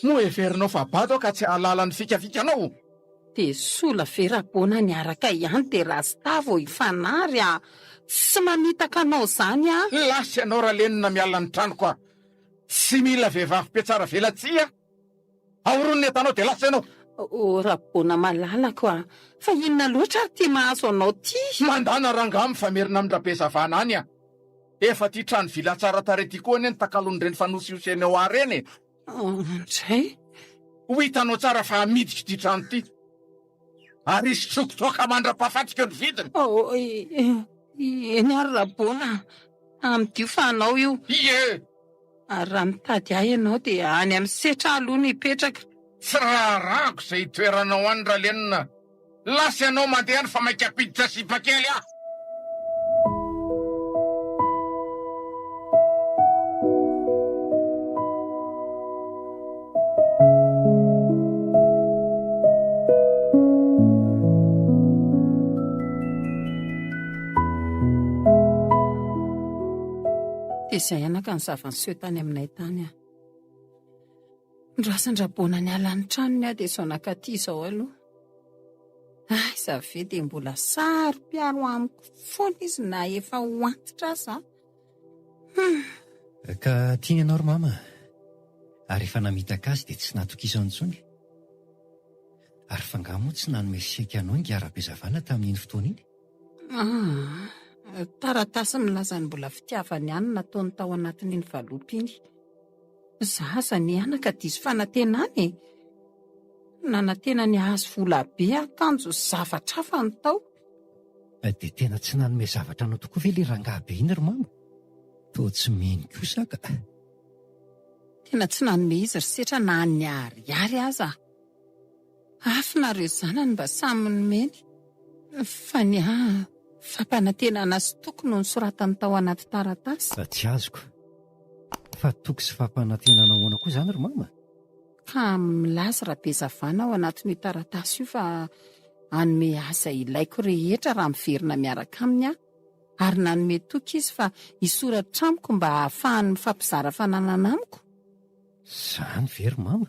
Moa heverinao fa bado aho ka tsy hahalala ny fikafikanao? Dia sola ve Rabona niaraka ihany dia rasta vao hifanary a! Tsy mamitaka anao izany aho. Lasa ianao Ralenina miala ny tranoko a! Tsy mila vehivavy mpiatsara velatsihy aho. Aoron'ny entanao dia lasa ianao. Oh Rabona malalako a! Fa inona loatra ary ity mahazo anao ity? Mandana rangaha mifamerina amin-dRabezavana any a! Efa ity trano villa tsara tarehy ity koa anie no takalon'ireny fanosihosena ao ahy ireny e! Indray? Ho hitanao tsara fa hamidiko ity trano ity. Ary hisotroko toaka mandra-pahafatiko ny vidiny. Oh, eny ary Rabona, amidio fa anao io. Ie! Ary raha mitady ahy ianao dia any amin'ny setra aloha no hipetraka. Tsy raharahako izay hitoeranao any Ralenina. Lasa ianao mandeha any fa maika hampiditra sipa kely aho. Dia izay anaka ny zava-niseho tany aminay tany aho. Ndrasan-dRaboana niala ny tranony aho dia izao nankaty izao aloha. Aiza ve dia mbola saro-piaro amiko foana izy na efa ho antitra aza. Hum. Ka tiany ianao ry mama ary efa namitaka azy dia tsy natokisany intsony. Ary f'angaha moa tsy nanome seky anao ingahy Rabezavana tamin'iny fotoana iny? Ah, taratasy milaza ny mbola fitiavany ihany no nataony tao anatin'iny valopy iny. Zaza anie anaka diso fanantenana e! Nanantena ny hahazo vola be aho kanjo zavatra hafa no tao. Dia tena tsy nanome zavatra anao tokoa ve ilay rangahy be iny ry mama? Toa tsy mino kosa aho ka. Tena tsy nanome izy ry Setra na ny ariary aza. Hafa nareo zanany mba samy nomeny. Fa ny ahy fampanantenana sy toky no nosoratany tao anaty taratasy. Tsy azoko. Fa toky sy fampanantenana ahoana koa izany ry mama? Ka milaza Rabezavana ao anatin'io taratasy io fa hanome ahy izay ilaiko rehetra raha miverina miaraka aminy aho. Ary nanome toky izy fa hisoratra amiko mba hahafahany mifampizara fananana amiko. Izany ve ry mama?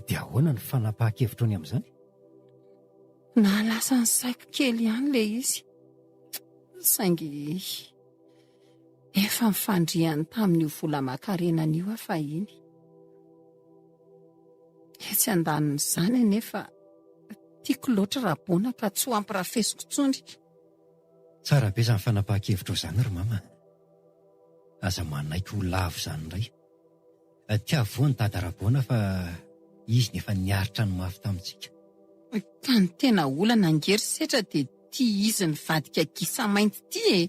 Dia ahoana ny fanapahan-kevitrao ny amin'izany? Nahalasa ny saiko kely ihany ilay izy. Saingy efa nifandriany tamin'io vola aman-karenany io aho fahiny. Etsy andanin'izany anefa, tiako loatra Rabona ka tsy ho ampirafesiko intsony. Tsara be izany fanapahan-kevitrao izany ry mama. Aza manaiky ho lavo izany indray. Tiavo voa ny dada Rabona fa izy no efa niaritra ny mafy tamintsika. Ka ny tena olana ange ry Setra dia ity izy nivadika gisa mainty ity e!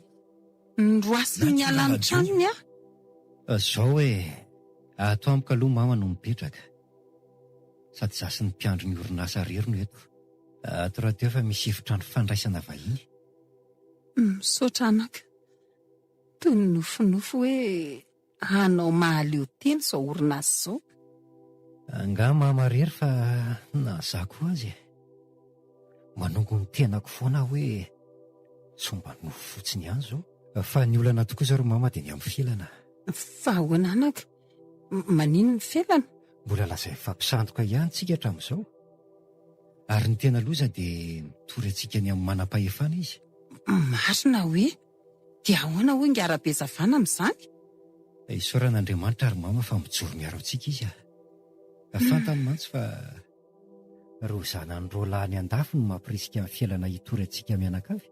Noroasiny niala ny tranony aho. Zao e! Ato amiko aloha mama no mipetraka. Sady za sy ny mpiandry ny orinasa irery no eto. Ato rahateo efa misy efitrano fandraisana vahiny. Misaotra anaka. Toy ny nofinofy hoe hanao mahaleo tena izao orinasa izao. Angaha mama irery fa na za koa aza e! Manongo ny tenako foana aho hoe sao mba nofy fotsiny ihany izao. Fa ny olana tokoa izao ry mama dia ny amin'ny felana. Fa ahoana anaka? Maninona ny felana? Mbola lazainy fa mpisandoka ihany tsika hatramin'izao. Ary ny tena loza dia mitory antsika any amin'ny manam-pahefana izy. Marina hoe? Dia ahoana hoy ingahy Rabezavana amin'izany? Isaorana Andriamanitra ry mama fa mijoro miaro antsika izy a! Fantany mantsy fa ireo zanany roalahy any andafy no mampirisika ny fiainana hitory antsika mianakavy.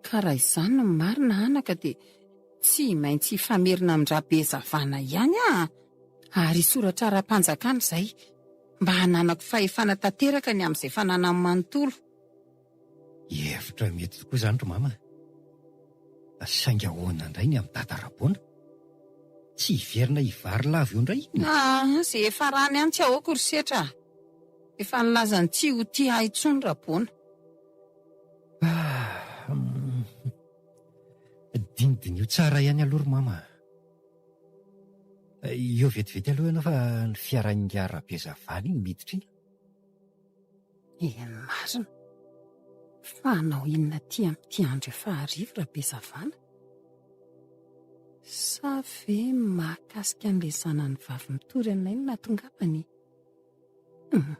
Ka raha izany no marina anaka dia tsy maintsy hifamerina amin-dRabezavana ihany aho ary hisoratra ara-panjakana izay mba hananako fahefana tanteraka ny amin'izay fananany manontolo. Hevitra mety tokoa izany ry mama a! Saingy ahoana indray ny amin'i Dada Rabona? Tsy hiverina hivarilavo eo indray iny? Aa, izay efa rany any tsy ahoako ry Setra a! Efa nilaza ny tsy ho tia ahy intsony Rabona. Ah, dinidiniho tsara ihany aloha ry mama a! Eo vetivety aloha ianao fa ny fiaran'ingahy Rabezavana iny miditra iny. Eny marina. Fa hanao inona aty amin'ity andro efa hariva Rabezavana? Sa ve mahakasika an'ilay zanany vavy mitory anay no nahatongavany? Hum.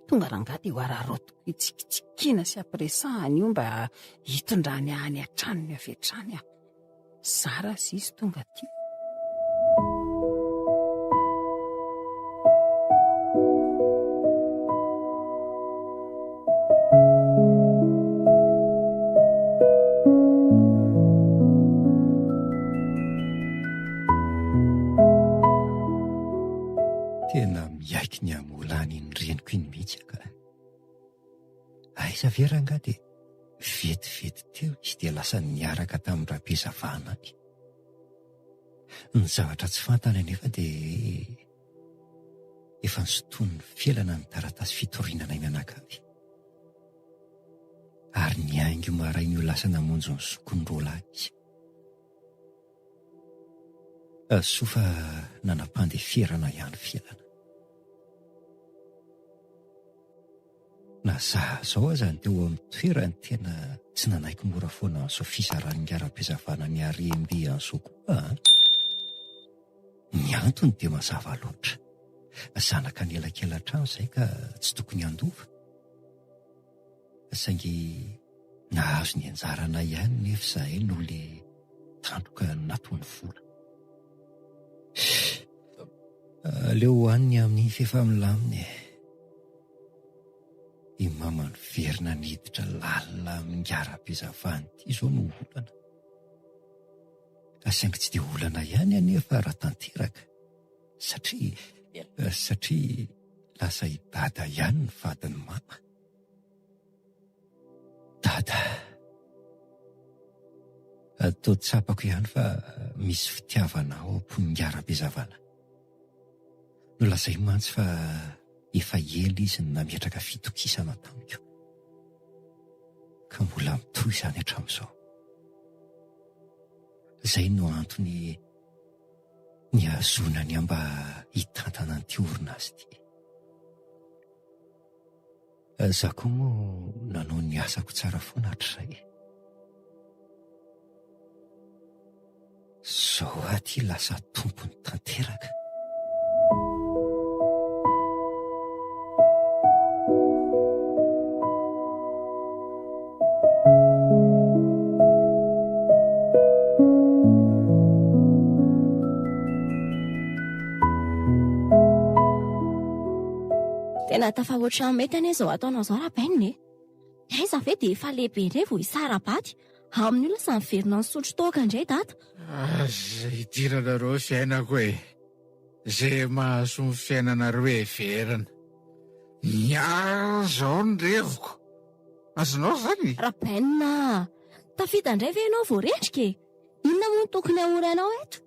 Tonga rangahy dia ho araraotiko hitsikitsikiana sy hampiresahana io mba hitondrany ahy any an-tranony avy hatrany aho. Zara aza izy tonga aty. Tena miaiky ny hamolana iny reniko iny mihitsy aho ka. Aiza ve rangahy dia vetivety teo izy dia lasa niaraka tamin-dRabezavana any. Ny zavatra tsy fantany anefa dia efa nosintonin'ny felana ny taratasy fitoriana anay mianakavy. Ary niaingo maraina io lasa namonjy ny zokiny roalahy izy. Soa fa nanam-pandeferana ihany felana. Na za zao aza ny teo amin'ny toerany tena tsy nanaiky mora foana an'izao fizaran'ny ara-pizavana ny harem-be an'izao koa an! Ny antony dia mazava loatra, zanaka anelakelan-trano izay ka tsy tokony handova. Saingy nahazo ny anjaranay ihany nefa izahay noho le tandroka nataony vola. Aleo hohaniny amin'iny f'efa milamina e! I mama niverina niditra lalina amin'ingarabezavany ity izao no olana. Saingy tsy dia olana ihany anefa raha tanteraka satria satria lasa i dada ihany ny vadin'i mama. Dada. Toa tsapako ihany fa misy fitiavana ao am-pon'ingarabezavana. Nolazainy mantsy fa efa ela izy no nametraka fitokisana tamiko. Ka mbola mitohy izany hatramin'izao. Izay no antony nihazonany ahy mba hitantana an'ity orinasa ity. Za koa moa nanao ny asako tsara foana hatrizay e. Zao aho ty lasa tompony tanteraka. Tena tafahoatra mety anie izao ataonao izao Rabainina e! Aiza ve dia efa lehibe indray vao hisara-bady? Amin'io lasa miverina nisotro toaka indray dada. Aza idiranareo fiainako e! Izay mahasoa ny fiainanareo heverina. Ny ahy izao ny reviko. Azonao izany? Rabainina a! Tafita indray ve ianao vao rendrika e? Inona moa no tokony hahory anao eto?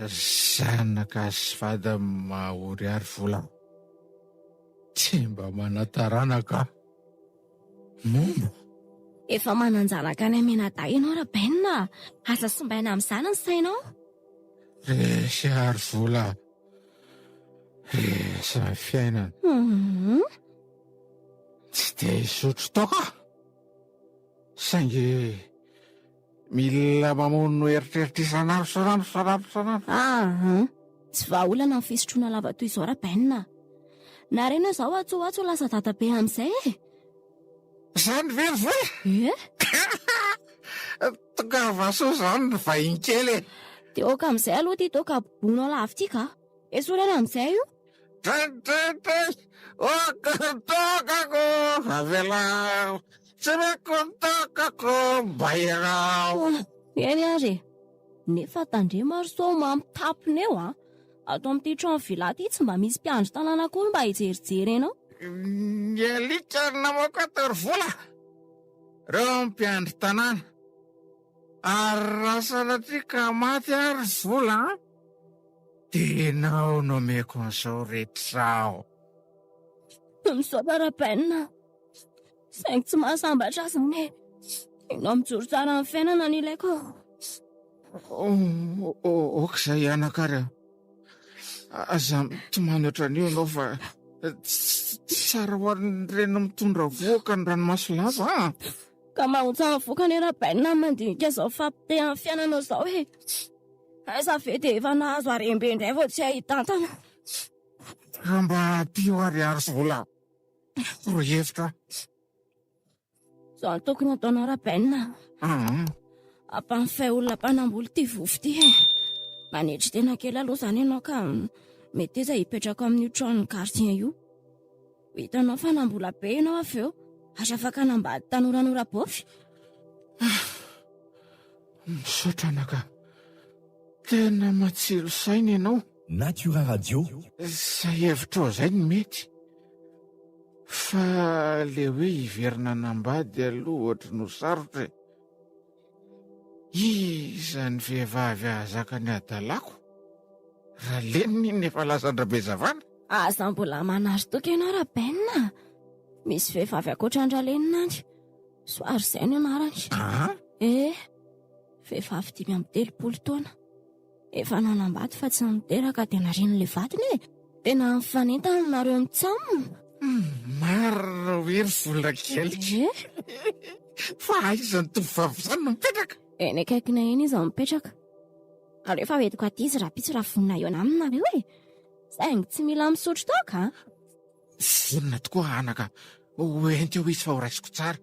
Zanaka sy vady mahory ary vola. Tsy mba manan-taranaka aho. Momba. Efa manan-janaka any Amenadahy ianao Rabainina a! Aza simbaina amin'izany ny sainao. Resy ary vola. Resy ny fiainana. Hum. Tsy te hisotro toaka aho. Saingy mila mamono eritreritra isan'andro isan'andro isan'andro isan'andro. Aa, tsy vahaolana ny fisotroana lava toy izao Rabainina a! Narena izao atsy ho atsy ho lasa dadabe amin'izay e! Izany ve ry vola? Eh? Tongava soa izany ry vahiny kely e! Dia aoka amin'izay aloha ity toaka bonao lava ity ka. Esory any amin'izay io. Dray dray dray, aoka ny toakako, avelao, tsy meko ny toakako, mba ianao. Eny ary e. Nefa tandremo ary sao mampitapona eo an. Ato amin'ity trano villa ity tsy mba misy mpiandry tanàna akory mba hijerijery anao. Ny alika namoaka ato ry vola. Reo mpiandry tanàna. Ary raha sanatria ka maty aho ry vola an, dia ianao no omeko an'izao rehetra izao. Misaotra Rabainina. Saingy tsy mahasambatra ahy izany e. Ianao mijoro tsara amin'ny fiainana no ilaiko. Aoka izay anaka ary a. Aza mitomany ohatran'io ianao fa tsy tsara ho an'ny reny mitondra vohoka ny ranomaso lava a. Ka mahontsa avoka anie Rabainina ny mandinika izao fahapotehan'ny fiainanao izao e. Aiza ve dia efa nahazo harem-be indray vao tsy hay hitantana. Raha mba ampio ariary vola torohevitra aho. Izao no tokony hataonao Rabainina. Ampanofahy olona mpanamboly ity vovo ity e. Manetry tena kely aloha izany ianao ka meteza hipetraka amin'io tranon'ny gardien io. Ho hitanao fa nambola be ianao avy eo ary afaka hanambady tanoranora bôfy. Misaotra anaka. Tena matsilo saina ianao. Natura Radio. Izay hevitrao izay no mety. Fa le hoe hiverina hanambady aloha ohatry ny ho sarotra e. Iza ny vehivavy hahazaka ny hadalako? Ralenina iny efa lasan-dRabezavana. Aza mbola manary toky ianao Raben a! Misy vehivavy ankoatra an-dRalenina any. Soary izay no anarany. Ah? Eh, vehivavy 35 taona. Efa nanambady fa tsy niteraka dia narian'ilay vadiny e! Tena mifanentana nareo mitsam. Marina hoe ry vola kely. Eh? Fa aiza ny tovovavy izany no mipetraka? Eny akaikinay eny izy no mipetraka. Aleo fa hoentiko aty izy rahampitso raha vonona hihaona aminy nareo e! Saingy tsy mila misotro toaka an! Vonona tokoa anaka. Hoento eo izy fa horaisiko tsara.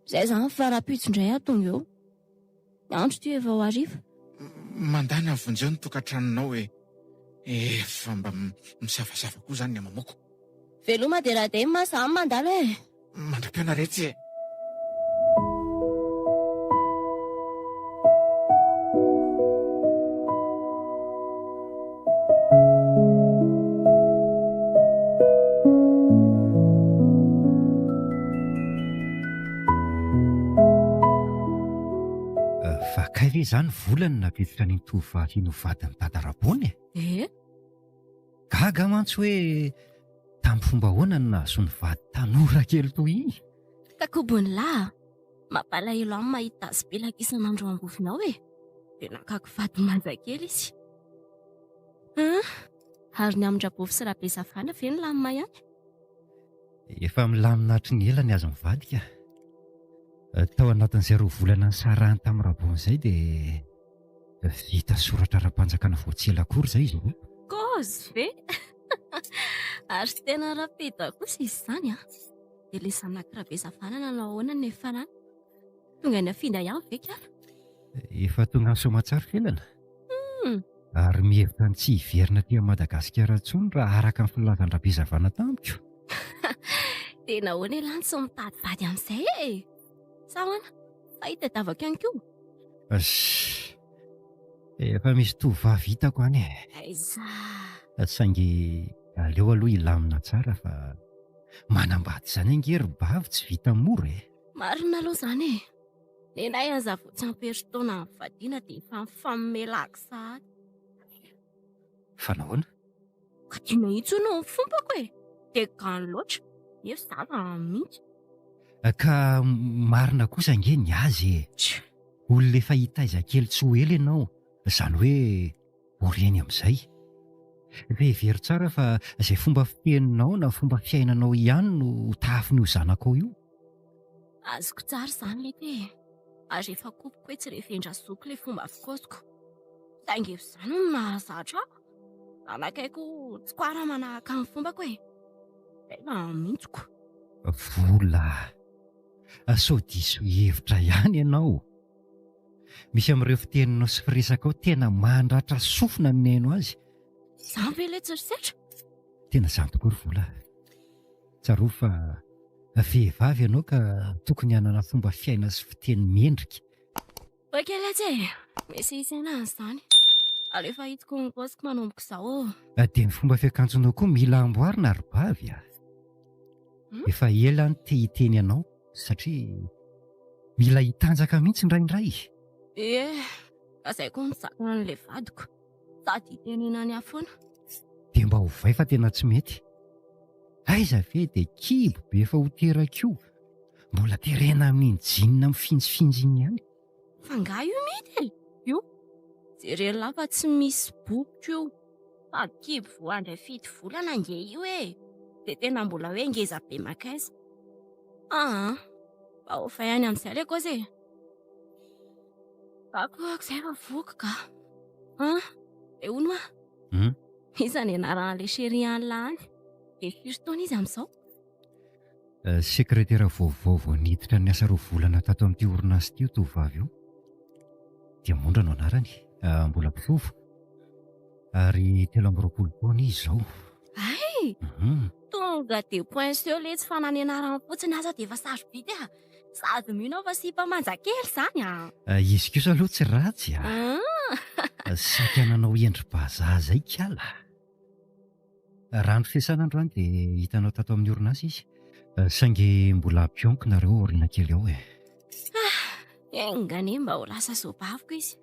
Izay izany fa rahampitso indray aho tonga eo. Ny andro ity efa ho hariva. Mandana vonjeo ny tokantranonao e. Efa mba misavasava koa izany ny amamoko. Veloma dia radem za mandalo e. Mandra-pihaona retsy e. Fa kay ve izany vola no nampiditra an'iny tovovavy iny ho vadin'i Dada Rabona e? Eh? Gaga mantsy hoe tamin'ny fomba ahoana no nahazoany vady tanora kely toy iny? Ka kobon'lah a! Mampalahelo ahy ny mahita azy pelaka isan'andro ao am-bovona ao e! Dia nakako vady manja kely izy. An! Ary ny amin-dRabofy sy Rabezavana ve nilamina ihany? Efa milamina hatry ny ela ny azy mivady ka. Tao anatin'izay roa volana nisarahany tamin'i Rabona izay dia vita soratra ara-panjakana vao tsy ela akory izay izy roa. Kôzy ve? Ary tena rapide kosa izy izany an! Dia ilay zanak'i Rabezavana nanao ahoana ny niafarany? Tonga niafinda ihany ve kala? Efa tonga any soamantsara Felana. Ary mihevitra ny tsy hiverina aty Madagasikara intsony raha araka ny filazan-dRabezavana tamiko. Dia nahoana ialahy no tsy mitady vady amin'izay e? Sa ahoana? Fa hitadiavako ihany koa. Sh! Efa misy tovovavy hitako any e. Aiza? Saingy aleo aloha hilamina tsara fa manambady izany ange ry bavy tsy vita mora e. Marina aloha izany e. Nenay aza vao tsy ampy herintaona nivadiana dia efa mifanome lagy sahady. Fa nahoana? Ka tena intsony ny fombako e! Dia gany loatra, nefa za raha mihitsy. Ka marina kosa ange ny azy e! Olona efa hitaiza kely tsy ho ela ianao, izany hoe ho reny amin'izay. Fa hevero tsara fa izay fomba fiteninao na fomba fiainanao ihany no ho tahafin'io zanakao io. Azoko tsara izany lety e! Ary efa kopiko hoe tsy reven-dRazoky ilay fomba fikaosiko. Saingy efa izany no nahazatra ahy. Zanakay koa tsy koara manahaka ny fombako e! Izay va mihitsiko. Vola a! Sao diso hevitra ihany ianao? Misy amin'ireo fiteninao sy firesakao tena mandratra sofina ny mihaino azy. Izany ve ilay tsy ry Setra? Tena izany tokoa ry Vola a. Tsarovy fa vehivavy ianao ka tokony hanana fomba fiaina sy fiteny mendrika. Ok letsy e! Misy hisaina an'izany. Aleo efa hitako ny paoziko manomboka izao ô. Dia ny fomba fiakanjonao koa mila amboarina ry bavy a! Efa ela aho no te hiteny anao satria mila hitanjaka mihitsy indraindray. Ie, fa izay koa no zakany an'ilay vadiko. Sady hitenenany ahy foana. Dia mba ovay fa tena tsy mety. Aiza ve dia kibo be efa ho teraka io, mbola terena amin'iny jean mifinjifinjy iny ihany. Fa nga io mety e? Io, jeren'lah fa tsy misy bokotra io. Sady kibo vao handray 7 volana ange io e! Dia tena mbola hoe ngeza be mankaiza. Aa, mba ovay any amin'izay ilay kôzy e! Za koa aky izay efa voky ka. An, dia hono hoa. Hmm? Iza ny anaran'ilay chérie an'lah any? Dia firy taona izy amin'izao? Eh, sekretera vaovao vao niditra niasa 2 volana tato amin'ity orinasa ity io tovovavy io. Diamondra no anarany, eh, mbola mpitovo. Ary 23 taona izy izao. Hay! Mhm. Tonga dia poince eo letsy fa na ny anarany fotsiny aza dia efa sarobidy ah. Sady mino aho fa sipa manja kely izany ah. Eh, izy kosa aloha tsy ratsy ah. Ah. Saika nanao endri-bazaha izay kala. Raha ny fiasana androany dia hitanao tato amin'ny orinasa izy. Eh, saingy mbola ampionko nareo aoriana kely ao e. Ah, enga anie mba ho lasa zobaviko izy.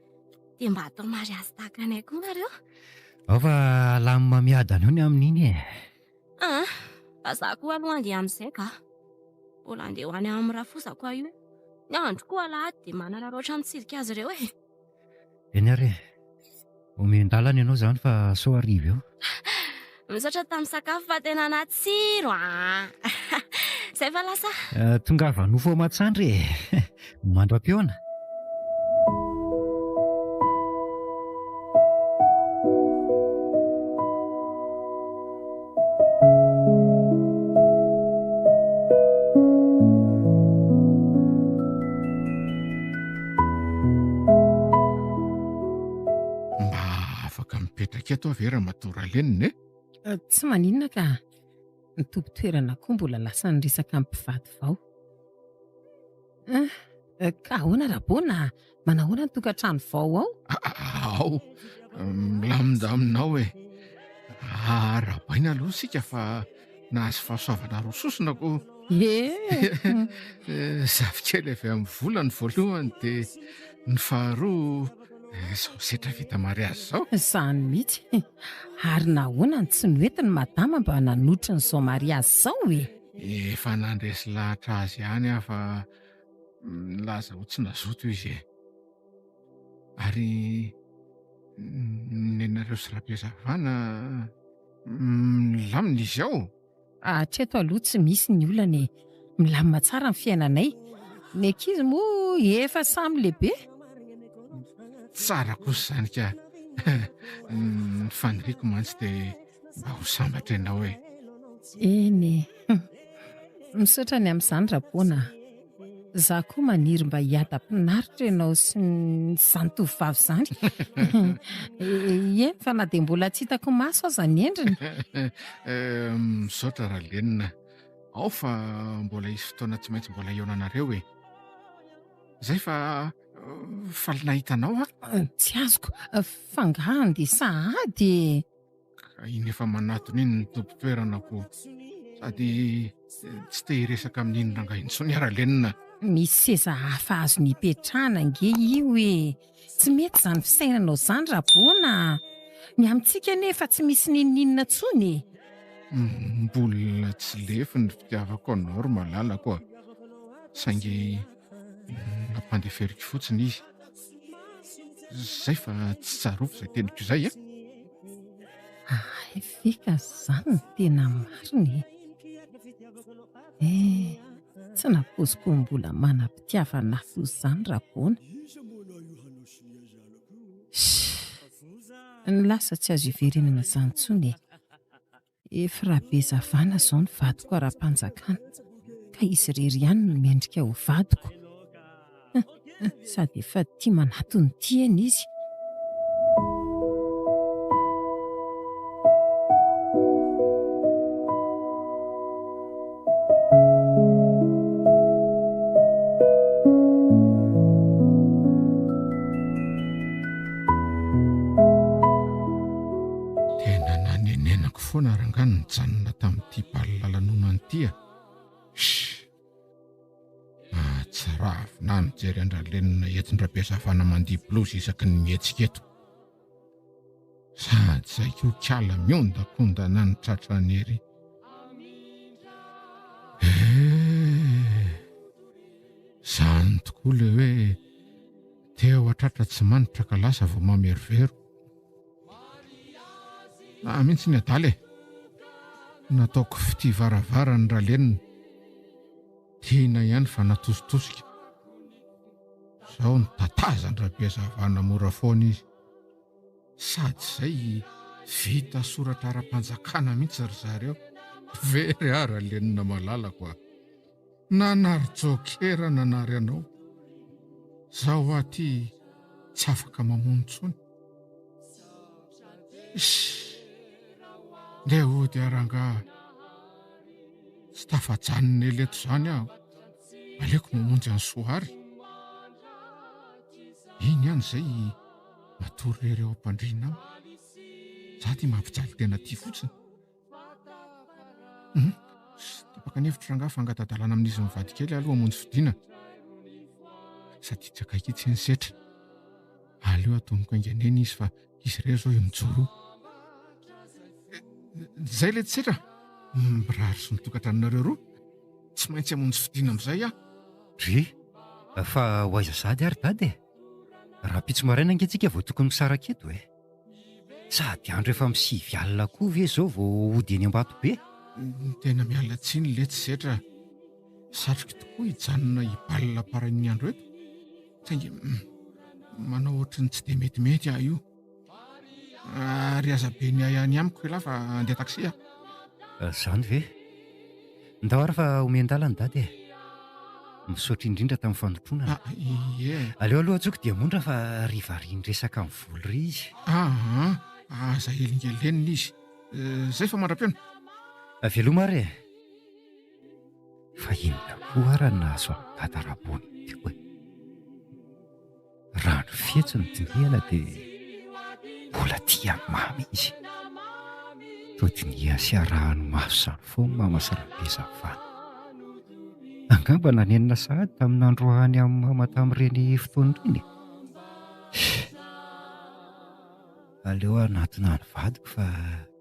Dia mba atao mariazy tahaka anay koa nareo. Ao fa alamina miadana eo ny amin'iny e. Ah, fa za koa aloha andeha amin'izay ka. Mbola andeha ho any amin'ny rafozako aho io. Ny andro koa alahady dia manararaotra mitsidika azy ireo e. Eny ary e. Omen-dalana ianao izany fa sao hariva eo. Misaotra tamin'ny sakafo fa tena natsiro ah. Izay fa lasa. Eh, tongava nofo aman-tsandry e. Mandra-pihaona. Mba afaka mipetraka eto aho ve Ramatoa Ralenina e? Eh, tsy maninona ka. Ny tompon-toerana koa mbola lasa niresaka amin'ny mpivady vao. Eh, eh, ka ahoana Rabona? Manahoana ny tokantrano vao ao? Ao, milamindamina ao e. Arahabaina aloha isika fa nahazo fahasoavana roa sosona ko. Ie. Zafikely avy amin'ny vola ny voalohany dia ny faharoa izao setra vita mariazy izao. Izany mihitsy. Ary nahoana no tsy noentin'i madama mba nanotrona izao mariazy izao e? Efa nandresy lahatra azy ihany aho fa nilaza ho tsy nazoto izy e. Ary nenareo sy Rabezavana milamina izy ao? Hatreto aloha tsy misy ny olana e. Milamina tsara ny fiainanay. Ny ankizy moa efa samy lehibe. Tsara kosa izany ka. Ny faniriako mantsy dia mba ho sambatra ianao e. Eny e. Misaotra ny amin'izany Rabona a. Za koa maniry mba hiadam-pinaritra ianao sy izany tovovavy izany. Eny fa na dia mbola tsy hitako maso aza ny endriny. Misaotra Ralenina. Ao fa mbola hisy fotoana tsy maintsy mbola hihaonanareo e. Izay fa faly nahita anao aho. Tsy azoko. Fa angaha handeha sahady e? Ka iny efa manatona iny ny tompon-toerana ko. Sady tsy te hiresaka amin'iny rangahy intsony aho Ralenina. Misy seza hafa azony ipetrahana ange io e! Tsy mety izany fisainanao izany Rabona a! Ny amintsika anie efa tsy misy n'inon'inona intsony e! Mbola tsy lefy ny fitiavako anao ry malalako a! Saingy nampandeferiko fotsiny izy. Zay fa tsy tsarovy izay teniko izay e! Hay ve ka izany no tena marina e! Eh, tsy nampoiziko ho mbola manam-pitiavana ahy toy izany Rabona. Shh! Ny lasa tsy azo iverenana izany intsony e! Efa Rabezavana izao ny vadiko ara-panjakana, ka izy irery ihany no mendrika ho vadiko. Sady efa tia manatona ity eny izy. Tena nanenenako foana rangahy nijanona tamin'ity bal lanonana ity a! Shh! Mahatsiravina ahy mijery an-dRalenina entin-dRabezavana mandihy blues isaky ny mihetsika eto. Sady izay koa kala miondakondana ny tratrany ery. Eh! Izany tokoa ilay hoe teo hatratra tsy manitra ka lasa vao mamerovero. Ah mihitsy ny adala e! Nataoko fitia varavara ny Ralenina. Tiana ihany fa natositosika. Izao nitatazan-dRabezavana mora foana izy. Sady izay vita soratra ara-panjakana mihitsy ry zareo. Very aho Ralenina malalako a! Nanary jokera nanary anao. Zaho aty tsy afaka mamono intsony. Iss! Ndeha hody aho rangaha. Tsy tafajanona ela eto izany aho. Aleoko mamonjy an'i Soary. Iny ihany izay matory irery ao am-pandriana ao. Za ty mampijaly tena aty fotsiny. Hum, tapaka ny hevitro rangaha fa angata-dalàna amin'izy mivady kely aloha hamonjy fodiana. Sady tsy akaiky itsy ny setra. Aleo atomoko haingana eny izy fa izy irery izao io mijoro io. Zay le tsetra. Mirary sy ny tokantranonareo roa. Tsy maintsy hamonjy fodiana amin'izay aho. Dry, fa ho aiza sahady ary dada e? Rahampitso maraina ange tsika vao tokony misaraka eto e. Sady andro efa amin'ny sivy alina koa ve izao vao hody eny Ambatobe? Tena miala tsiny letsy Zetra a! Satriko tokoa hijanona hibalina parain'ny andro eto, saingy manao ohatry ny tsy dia metimety aho io. Ary aza be ny ahy any amiko elah fa handeha taxi aho. Izany ve? Ndao ary fa omen-dalana Dada e! Misaotra indrindra tamin'ny fanotronana. Ah, ie. Aleo aloha antsoiko Diamondra fa rivarin-dresaka amin'ny voly ry izy. Aa, aza elingelenina izy. Zay fa mandra-pihaona. Veloma ary e! Fa inona koa ara no nahazo an'i Dada Rabony teo e? Raha ny fihetsiny no dinihana dia mbola tia an'i Mama izy. Toa dinihany sy arahany maso izany foana Mama sy Rabezavana. Angamba nanenina sahady tamin'ny nandroahany an'i Mama tamin'ireny fotoana ireny e. Aleo hanatona ny vadiko fa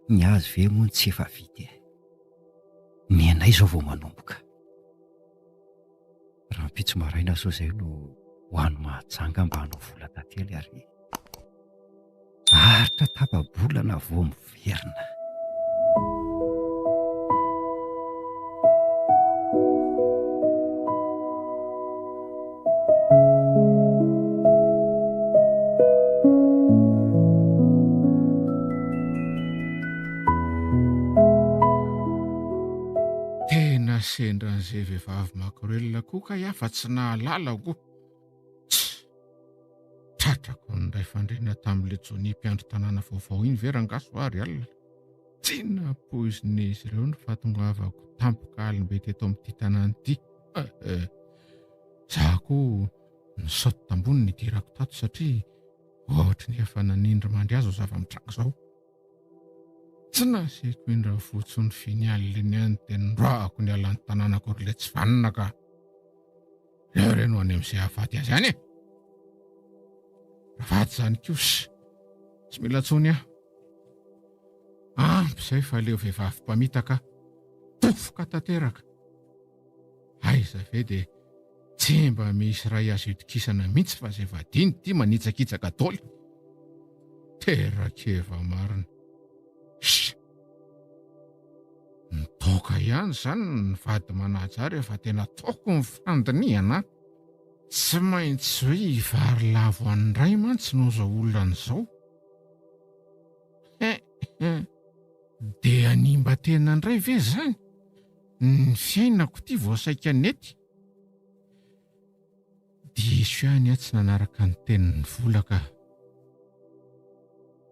ny azy ve moa no tsy efa vita e. Ny anay izao vao manomboka. Rahampitso maraina zao izay no ho any Mahajanga mba hanao vola tantely ary haharitra tapa-bolana vao miverina. Tena sendra an'izay vehivavy makorelina koa kay aho fa tsy nahalala ko. Tss! Tratrako ny ray fandriana tamin'ilay Johnny mpiandry tanàna vaovao iny ve rangahy soary alina? Tsy nampoizin'izy ireo ny fahatongavako tampoka alim-be teto amin'ity tanàna ity. Eh, eh. Za koa nisaoty tambony nidirako tato satria ohatry ny efa nanindry mandry azy izao zava-mitranga izao. Tsy nasiako indra fotsiny finy alina iny ihany dia noroahako niala ny tanànako ry le tsy vanona ka. Leo re no any amin'izay hahafaty azy any e. Raha faty izany kosa, tsy mila intsony aho. Ampy izay fa leo vehivavy mpamitaka, tofoka tanteraka. Aiza ve dia tsy mba misy ray azo itokisana mihitsy fa izay vadiany ity manitsakitsaka daholo. Terak'Eva marina. Sh! Ny toaka ihany izany ny vady manaja ahy rehefa tena ataoko ny fandinihana. Tsy maintsy hoe hivary lavo any indray mantsy no izao olana izao. He he. Dia hanimba tena indray ve izany? Ny fiainako ity vao saika nety. Dia. Diso ihany aho tsy nanaraka ny tenin'i Vola ka.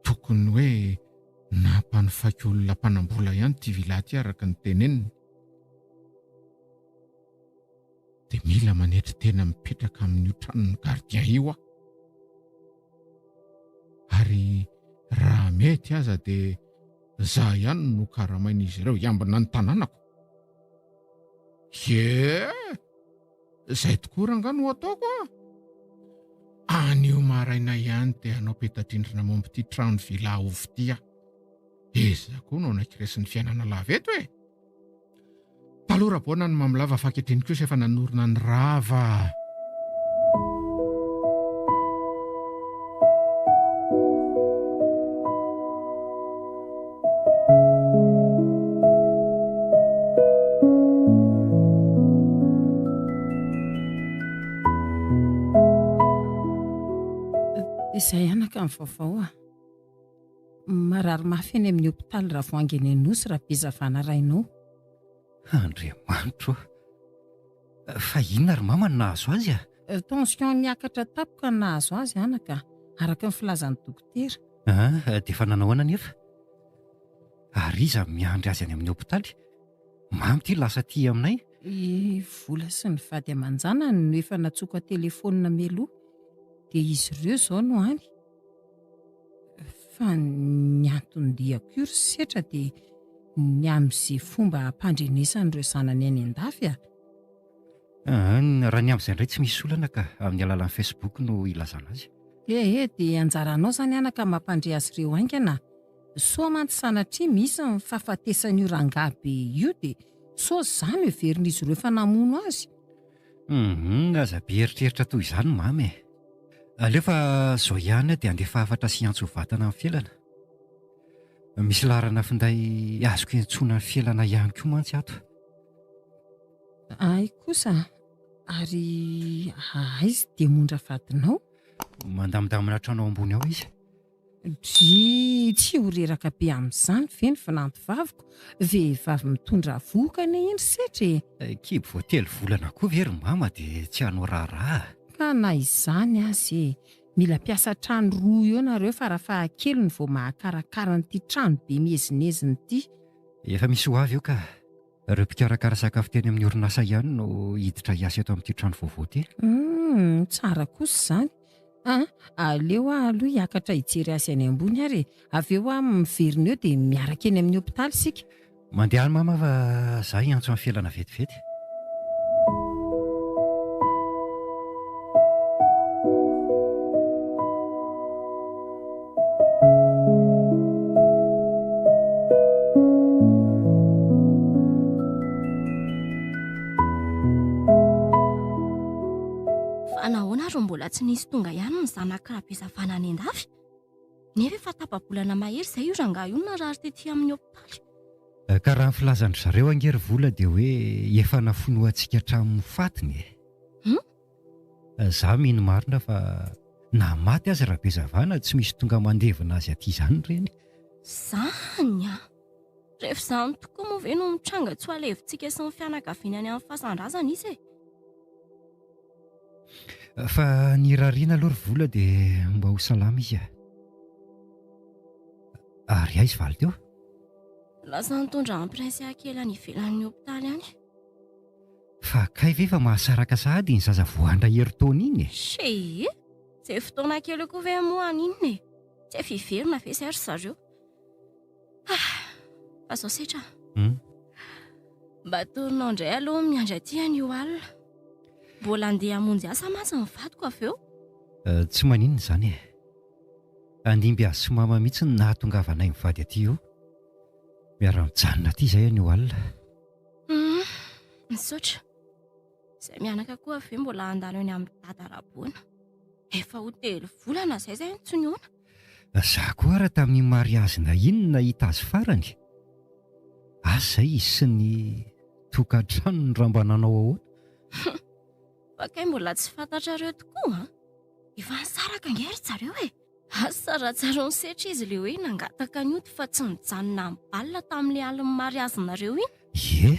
Tokony hoe nampanofaiko olona mpanam-bola ihany ity villa ity araka ny teneniny. Dia mila manetry tena mipetraka amin'io tranon'ny gardien io aho. Ary raha mety aza dia za ihany no karamain'izy ireo hiambina ny tanànako. Ie! Izay tokoa rangahy no ataoko a! Anio maraina ihany dia hanao peta-drindrina momba ity trano villa ovy ity aho. Iza koa no hanaiky resin'ny fiainana lava eto e? Taloha Raboana no mamolava fa ankehitriny kosa efa nanorina ny rava. Izay anaka ny vaovao a. Marary mafy eny amin'ny hopitaly Ravoahangy eny Anosy Rabezavana rainao. Andriamanitro ô! Fa inona ry mama no nahazo azy a? Tension niakatra tampoka no nahazo azy anaka, araka ny filazan'ny dokotera. Ah, dia efa nanao ahoana anefa? Ary iza no miandry azy any amin'ny hopitaly? Mamy ity lasa aty aminay. I Vola sy ny vady aman-janany no efa nantsoiko an-telefaonina mialoha, dia izy ireo izao no any. Fa ny anton-diako io ry Setra dia ny amin'izay fomba hampandrenesan'ireo zanany any an-dafy a! Aa, raha ny amin'izay indray tsy misy olana ka, amin'ny alalan'ny Facebook no ilazana azy. Ee, dia anjaranao izany anaka mampandre azy ireo haingana. Soa mantsy sanatria misy ny fahafatesan'io rangahy be io dia sao izaho no heverin'izy ireo fa namono azy. Hum, aza be eritreritra toy izany mamy e. Aleo fa izao ihany aho dia handefa hafatra sy hiantso vatana amin'ny felana. Misy laharana finday azoko iantsoana ny felana ihany koa mantsy ato. Hay kosa, ary aiza diamondra vadinao? Mandamindamina trano ao ambony ao izy. Dry, tsy ho reraka be amin'izany ve ny vinantovaviko? Vehivavy mitondra vohoka anie iny setra e! Kibo vao telo volana koa ve ry mama dia tsy hanao raharaha? Ka na izany aza e! Mila mpiasa trano roa eo nareo farafahakeliny vao mahakarakara an'ity trano be miezinezina ity. Efa misy ho avy eo ka! Ireo mpikarakara sakafo teny amin'ny orinasa ihany no hiditra hiasa eto amin'ity trano vaovao ity. Humm, tsara kosa izany. Ah, aleo aho aloha hiakatra hijery azy any ambony ary e. Avy eo aho miverina eo dia miaraka eny amin'ny hopitaly isika. Mandeha any mama fa za hiantso an'i Felana vetivety. Fa nahoana ary mbola tsy nisy tonga ihany ny zanak'i Rabezavana any an-dafy? Nefa efa tapa-bolana mahery izay io rangahy io narary tety amin'ny hopitaly. Ka raha ny filazan-dry zareo ange ry Vola dia hoe efa nafonoantsika hatramin'ny fatiny e! Hum? Za mino marina fa na maty aza Rabezavana tsy misy tonga mandevina azy aty izany ireny. Zany an! Rehefa izany tokoa moa ve no mitranga tsy ho alevintsika sy ny fianakaviany any amin'ny fasan-drazana izy e! Fa ny irariana aloha ry Vola dia mba ho salama izy a! Ary aiza valy teo? Lasa nitondra an'i Princia kely any ivelan'ny hopitaly any. Fa kay ve fa mahasaraka sahady iny zaza voandra herintaona iny e? Chéie! Izay fotoana kely eo koa ve moa haninona e? Tsy efa hiverina ve izay ry zareo? Ah! Fa izao setra a! Hum. Mba torinao indray aloha ny miandry aty anio alina. Mbola handeha hamonjy asa mantsy ny vadiko avy eo. Tsy maninona izany e! Handimby azy sy mama mihitsy ny nahatongavanay mivady aty io. Miara-mijanona aty izay anio alina. Hum, misaotra. Izay mianaka koa avy eo mbola handalo eny amin'i Dada Raboana. Efa ho telo volana izay izay no tsy nihaona. Za koa ara tamin'iny mariazinay iny no nahita azy farany. Asa izay izy sy ny tokantranony raha mba nanao ahoana. Hum, fa kay mbola tsy fantatrareo tokoa an! Efa nisaraka ange ry zareo e! Asa raha tsaroan'i Setra izy ilay hoe nangataka ny hody fa tsy nijanona amin'ny bal tamin'ilay alin'ny mariazinareo iny. Ie,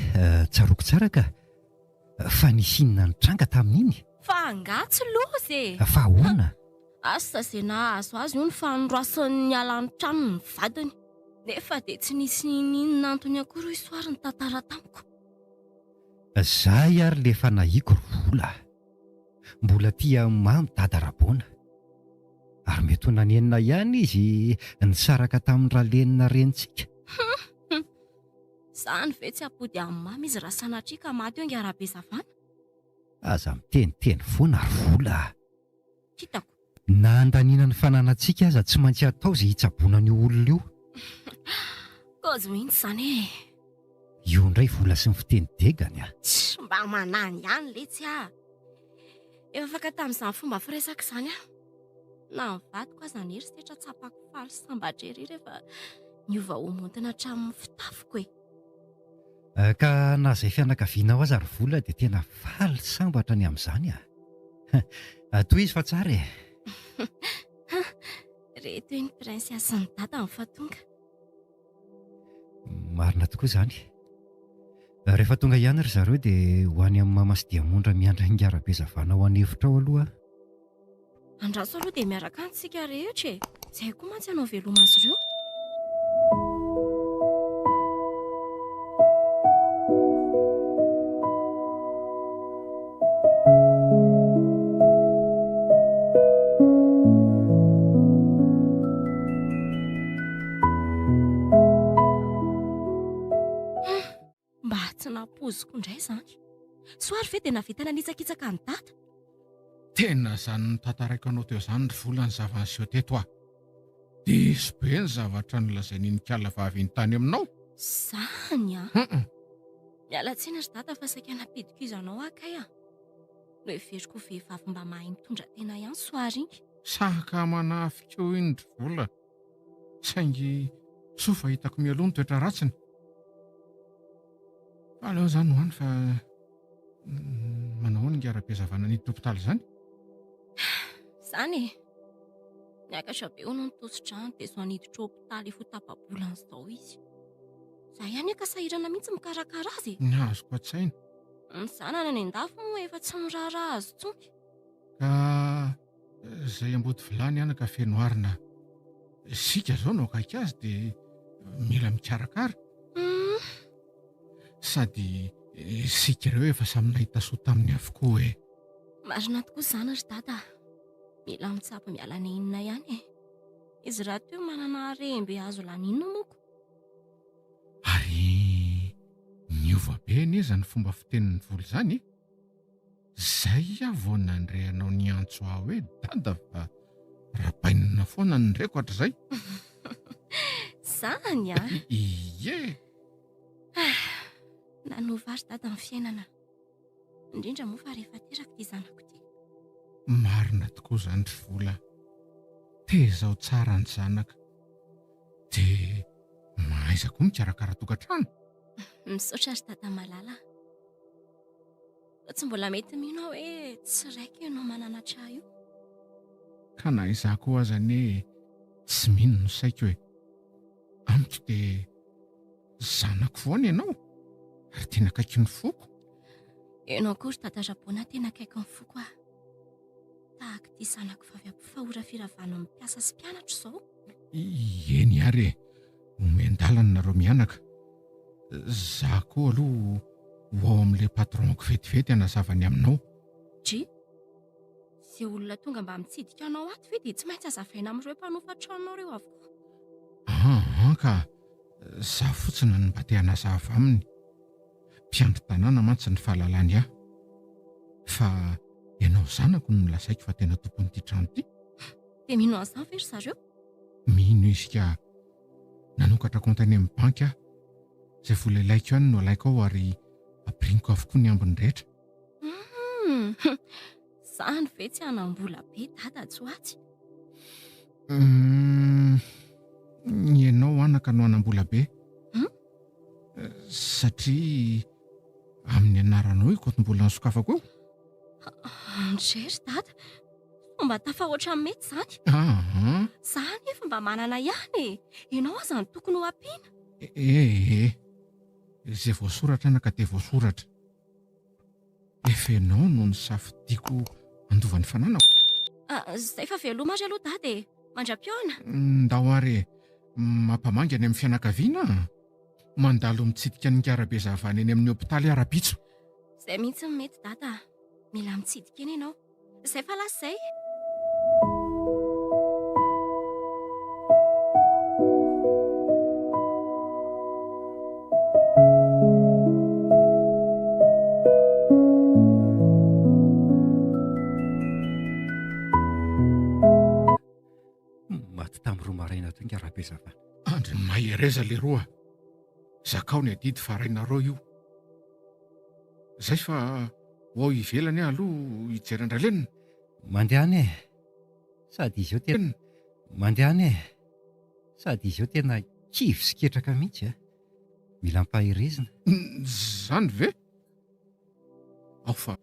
tsaroako tsara ka. Fa nisy inona nitranga tamin'iny? Fa angaha tsy loza e! Fa ahoana? Asa izay nahazo azy hono fa noroasiny niala ny tranony ny vadiny. Nefa dia tsy nisy n'inon'inona antony akory hoy Soary nitantara tamiko. Zay ary le fanahiako ry vola a! Mbola tia an'i Mamy dada Rabona. Ary mety ho nanenina ihany izy nisaraka tamin'i Ralenina renintsika. Hum! Zany ve tsy hampody an'i Mamy izy raha sanatria ka maty eo ingahy Rabezavana? Aza miteniteny foana ry vola a! Hitako. Na handaniana ny fananantsika aza tsy maintsy atao izay hitsaboana an'io olona io. Kôzy mihitsy izany e! Io indray vola sy ny fiteny degany a! Tsy mba manany ihany letsy ah! Efa afaka tamin'izany fomba firesaka izany aho. Na ny vadiko aza niherisetra tsapako faly sy sambatra ery rehefa niova ho montina hatramin'ny fitafiko e! Ka na izay fianakavianao aza ry vola dia tena faly sy sambatra ny amin'izany a! Tohizo fa tsara e! Reto iny Princia sy ny dadany fa tonga. Marina tokoa izany. Rehefa tonga ihany ry zareo dia ho any amin'i mama sy Diamondra miandry an'i Ngarabezavana ao an'efitra ao aloha aho. Andraso aloha dia miaraka any tsika rehetra e! Izay koa mantsy hanao veloma azy ireo. Mba tsy nampoiziko indray izany. Soa ary ve dia nahavita nanitsakitsaka an'i Dada? Tena izany notantaraiko anao teo izany ry vola ny zava-niseho teto ah. Diso be ny zavatra nolazain'iny kala vavy iny tany aminao. Izany an? Hum. Miala tsiny ry Dada fa saika nampidi-kizo anao aho kay ah. Noheveriko ho vehivavy mba mahay mitondra tena ihany soary iny. Saka manafika eo iny ry vola. Saingy soa fa hitako mialoha ny toetra ratsiny. Fa aleo izany ho any fa manao ahoana ingahy Rabezavana niditra hopitaly izany? Izany e! Niakatra be hono ny tosi-drano dia izao niditra hopitaly efa ho tapa-bolana izao izy. Izaho ihany aka sahirana mihitsy mikarakara azy e! Ny azoko an-tsaina. Ny zanany any an-dafy moa efa tsy miraharaha azy intsony. Ka Izay ambody vilany anaka feno arina. Isika izao no akaiky azy dia mila mikarakara. Sady isika ireo efa samy nahita soa taminy avokoa e. Marina tokoa izany ry dada a. Mila mitsabo miala nenina ihany e. Izy rahateo manana harem-be azo laniana moa ko. Ary niova be anie izany fomba fitenin'ny vola izany e. Zay aho vao nandre anao niantso ahy hoe dada fa rabainina foana no reko hatrizay. Zany an! Ie! Nanova ahy ry dada ny fiainana, indrindra moa fa rehefa teraka ity zanako ity. Marina tokoa izany ry Vola a! Tezao tsara ny zanaka, dia mahaiza koa mikarakara tokantrano. Misaotra ry dada malala a! Fa tsy mbola mety mino aho hoe tsy raiko ianao mananatra ahy io. Ka na izaho koa aza anie tsy mino ny saiko e. Amiko dia zanako foana ianao ary tena akaiky ny foko. Ianao koa ry Dada Rabona tena akaiky ny foko ah. Tahaka ity zanako vavy ampifahora firavana amin'ny mpiasa sy mpianatra izao. Eny ary e, omen-dalana nareo mianaka. Za koa aloha ho ao amin'ilay patron-ko vetivety hanazava ny aminao. Dry, izay olona tonga mba mitsidika anao ato ve dia tsy maintsy hazavaina amin'ireo mpanofa tranonao ireo avokoa? An, an ka, za fotsiny no mba te hanazava aminy. Mpiandry tanàna mantsy ny fahalalany ahy. Fa ianao zanako no nolazaiko fa tena tompon'ity trano ity. Dia mino an'izany ve ry zareo? Mino izy ka. Nanokatra compte any amin'ny banky aho. Izay vola ilaiko ihany no alaiko ao ary ampirimiko avokoa ny ambiny rehetra. Hum, izany ve tsy hanam-bola be dada atsy ho atsy? Hum, ianao anaka no hanam-bola be. Hum? Satria amin'ny anaranao io kaontim-bola nosokafako io. Ndry ry dada, Fomba tafahoatra mety izany. Aa. Za anefa mba manana ihany e. Ianao aza no tokony ho ampiana. Ee. Izay voasoratra anaka dia voasoratra. Nefa ianao no nisafidiako handova ny fananako. Izay fa veloma ary aloha dada e! Mandra-pihaona! Ndao ary e! Mampamangy any amin'ny fianakaviana a! Mandalo mitsidika an'i Ingahy Rabezavana eny amin'ny hopitaly aho rahampitso. Izay mihitsy no mety dada a! Mila mitsidika eny ianao. Izay fa lasa izay. Maty tamin'ny roa maraina teo ingahy Rabezavana. Andry mahereza leroa. Zakao ny adidy fa rainareo io. Zay fa ho ao ivelany aho aloha hijery an-dRalenina. Mandehana e! Sady izy eo tena. Mandehana e! Sady izy eo tena kivy sy ketraka mihitsy a! Mila ampaherezina. Zany ve? Ao fa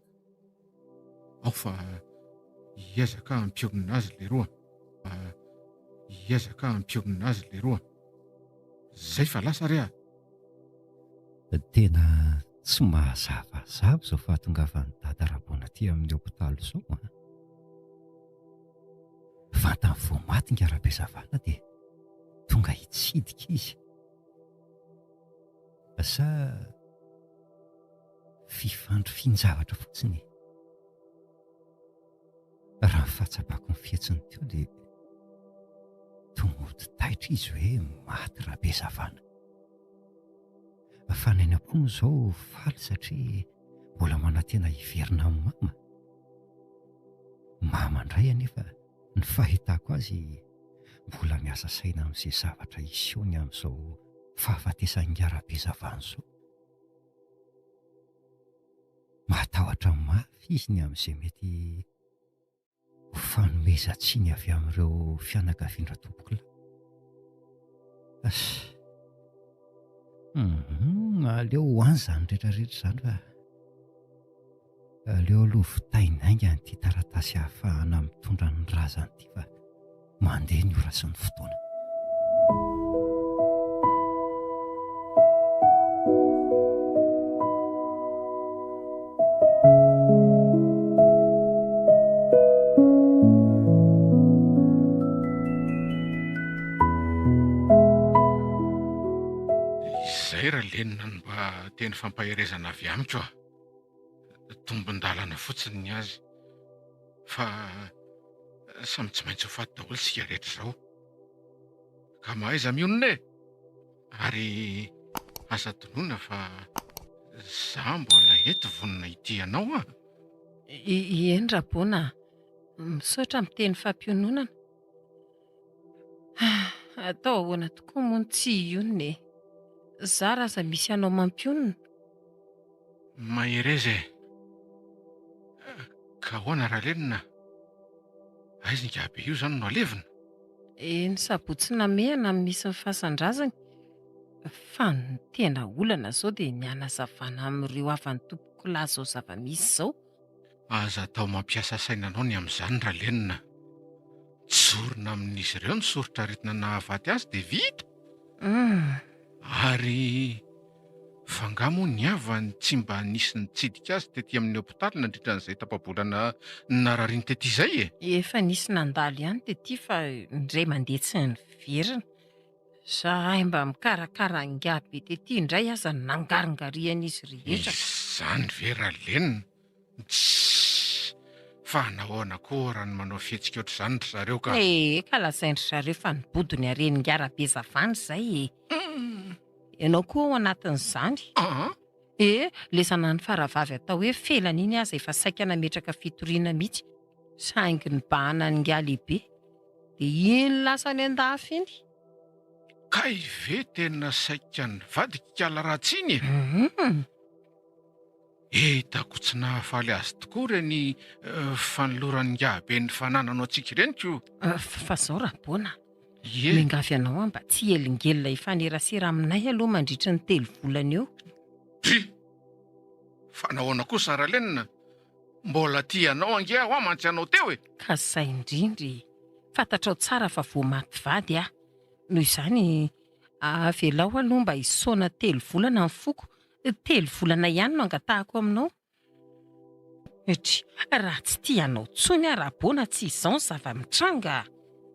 ao fa hiezaka hampionona azy leroa. Hiezaka hampionona azy leroa. Zay fa lasa re a! Tena tsy mahazavazava izao fahatongavan'i Dada Rabona aty amin'ny hopitaly izao an! Vantany vao maty ingahy Rabezavana dia tonga hitsidika izy. Sa fifandrifian-javatra fotsiny e? Raha ny fahatsapako ny fihetsiny teo dia toa mody taitra izy hoe maty Rabezavana. Fa ny any am-pony izao faly satria mbola manantena hiverina amin'i Mama. Mama indray anefa ny fahitako azy mbola miasa saina amin'izay zavatra hiseho ny amin'izao fahafatesan'ingahy Rabezavana izao. Matahotra mafy izy ny amin'izay mety ho fanomezan-tsiny avy amin'ireo fianakavian-dRatompokolahy. Asa. Hum, aleo ho any izany rehetrarehetra izany fa aleo aloha vitaina haingana ity taratasy ahafahana mitondra ny razana ity fa Mandeha ny ora sy ny fotoana. Izay Ralenina no mba teny fampaherezana avy amiko a! Tombon-dalana fotsiny ny azy fa samy tsy maintsy ho faty daholo isika rehetra izao. Ka mahaiza mionona e! Ary aza adinoina fa za mbola eto vonona hitia anao an! Eny Rabona a! Misaotra amin'ny teny fampiononana. Atao ahoana tokoa moa no tsy hionona e! Zara aza misy anao mampionona. Mahereza e! Ka ahoana Ralenina? Aiza ingahy be io izany no alevina? Eny Sabotsy Namehana no misy ny fasan-drazany. Fa ny tena olana izao dia ny hanazavana amin'ireo havan'ny tompokolahy izao zava-misy izao. Aza atao mampiasa saina anao ny amin'izany Ralenina. Tsorina amin'izy ireo ny soritr'aretina nahafaty azy dia vita. Ary fa angaha moa ny havany tsy mba nisy nitsidika azy tety amin'ny hopitaly nandritra an'izay tapa-bolana narariany tety izay e? Efa nisy nandalo ihany tety fa indray mandeha tsy niverina. Zahay mba mikarakara an'ingahy be tety indray aza nangaringarian'izy rehetra. Izany ve Ralenina? Tssy! Fa nahoana koa raha ny manao fihetsika ohatr'izany ry zareo ka? Ee, ka lazain-dry zareo fa nibodo ny haren'ingahy Rabezavana izay e! Ianao koa ao anatin'izany. Aa! Ee, le zanany faravavy atao hoe Felana iny aza efa saika nametraka fitoriana mihitsy, saingy nibahanan'ingahy lehibe. Dia iny lasa any an-dafy iny. Kay ve tena saika nivadika ikala ratsy iny e? Hitako tsy nahafaly azy tokoa ireny fanoloran'ingahibe ny fananana antsika ireny ko. Fa zao Rabona, miangavy anao aho mba tsy hihelingelina hifanerasera aminay aloha mandritra ny telo volana eo. Dry! Fa nahoana kosa Ralenina? Mbola tia anao ange aho mantsy anao teo e! Ka zay indrindra e! Fantatrao tsara fa vao maty vady aho. Noho izany, avelao aloha mba hisaona telo volana ny foko. Telo volana ihany no angatahako aminao. Etry, raha tsy tia anao intsony aho Rabona tsy izao ny zava-mitranga.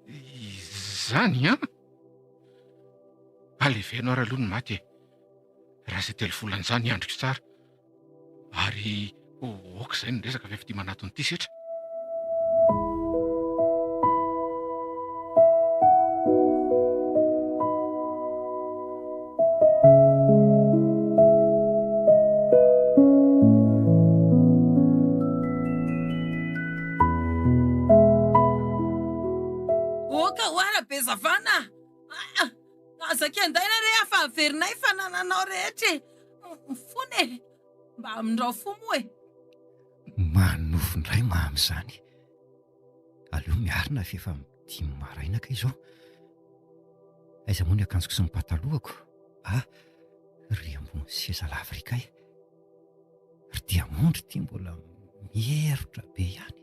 Izany an? Aleveno ary aloha ny maty e. Raha izay telovolana izany andriko tsara. Ary ok izay ny resaka fa efa ity manatona ity setra. Oka ho ara-bezavana! Aza kendaina re aho fa averinay fanananao rehetra e! Mifona e! Mba amindrao fo moa e! Manonofy indray mamy izany. Aleo miarina f'efa dimy maraina kay izao. Aiza moa ny akanjoko sy ny patalohako? Ah, ry ambony seza lava ry kay. Ry diamondra ity mbola mierotra be ihany.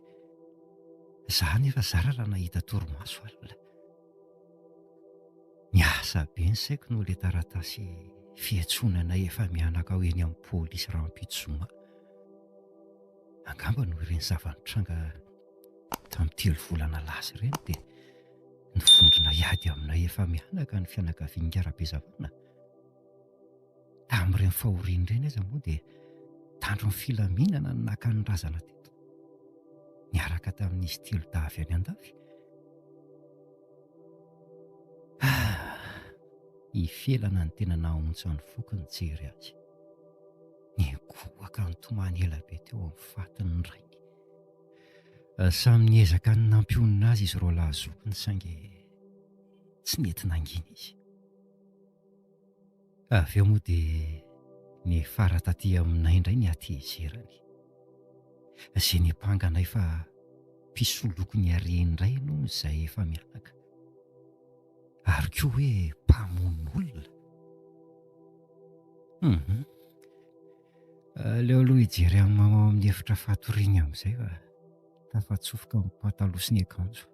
Za nefa zara raha nahita torimaso alina. Miasa be ny saiko noho ilay taratasy fiantsoana anay efa mianaka ho eny amin'ny polisy rahampitso zoma. Angamba noho ireny zava-nitranga tamin'ny telo volana lasa ireny dia nivondrona hiady aminay efa mianaka ny fianakavian'i Rabezavana. Tamin'ireny fahoriana ireny aza moa dia tandro ny filaminana no naka ny razana teto, niaraka tamin'izy telo dahy avy any an-dafy. Ah! I Felana no tena nahaontsa ny foko nijery azy. Nikohaka nitomany ela be teo amin'ny fatin'ny rainy. Samy niezaka ny nampionona azy izy roalahy zokiny saingy tsy nety nangina izy. Avy eo moa dia niafara taty aminay indray ny hatezerany. Izay niampanga anay fa mpisoloky ny hareny indray aloha izay efa mianaka. Ary koa hoe mpamono olona. Hum. Aleo aloha hijery an'i mama ao amin'ny efitra fatoriany amin'izay fa tafatsofoka amin'ny pataloha sy ny akanjo.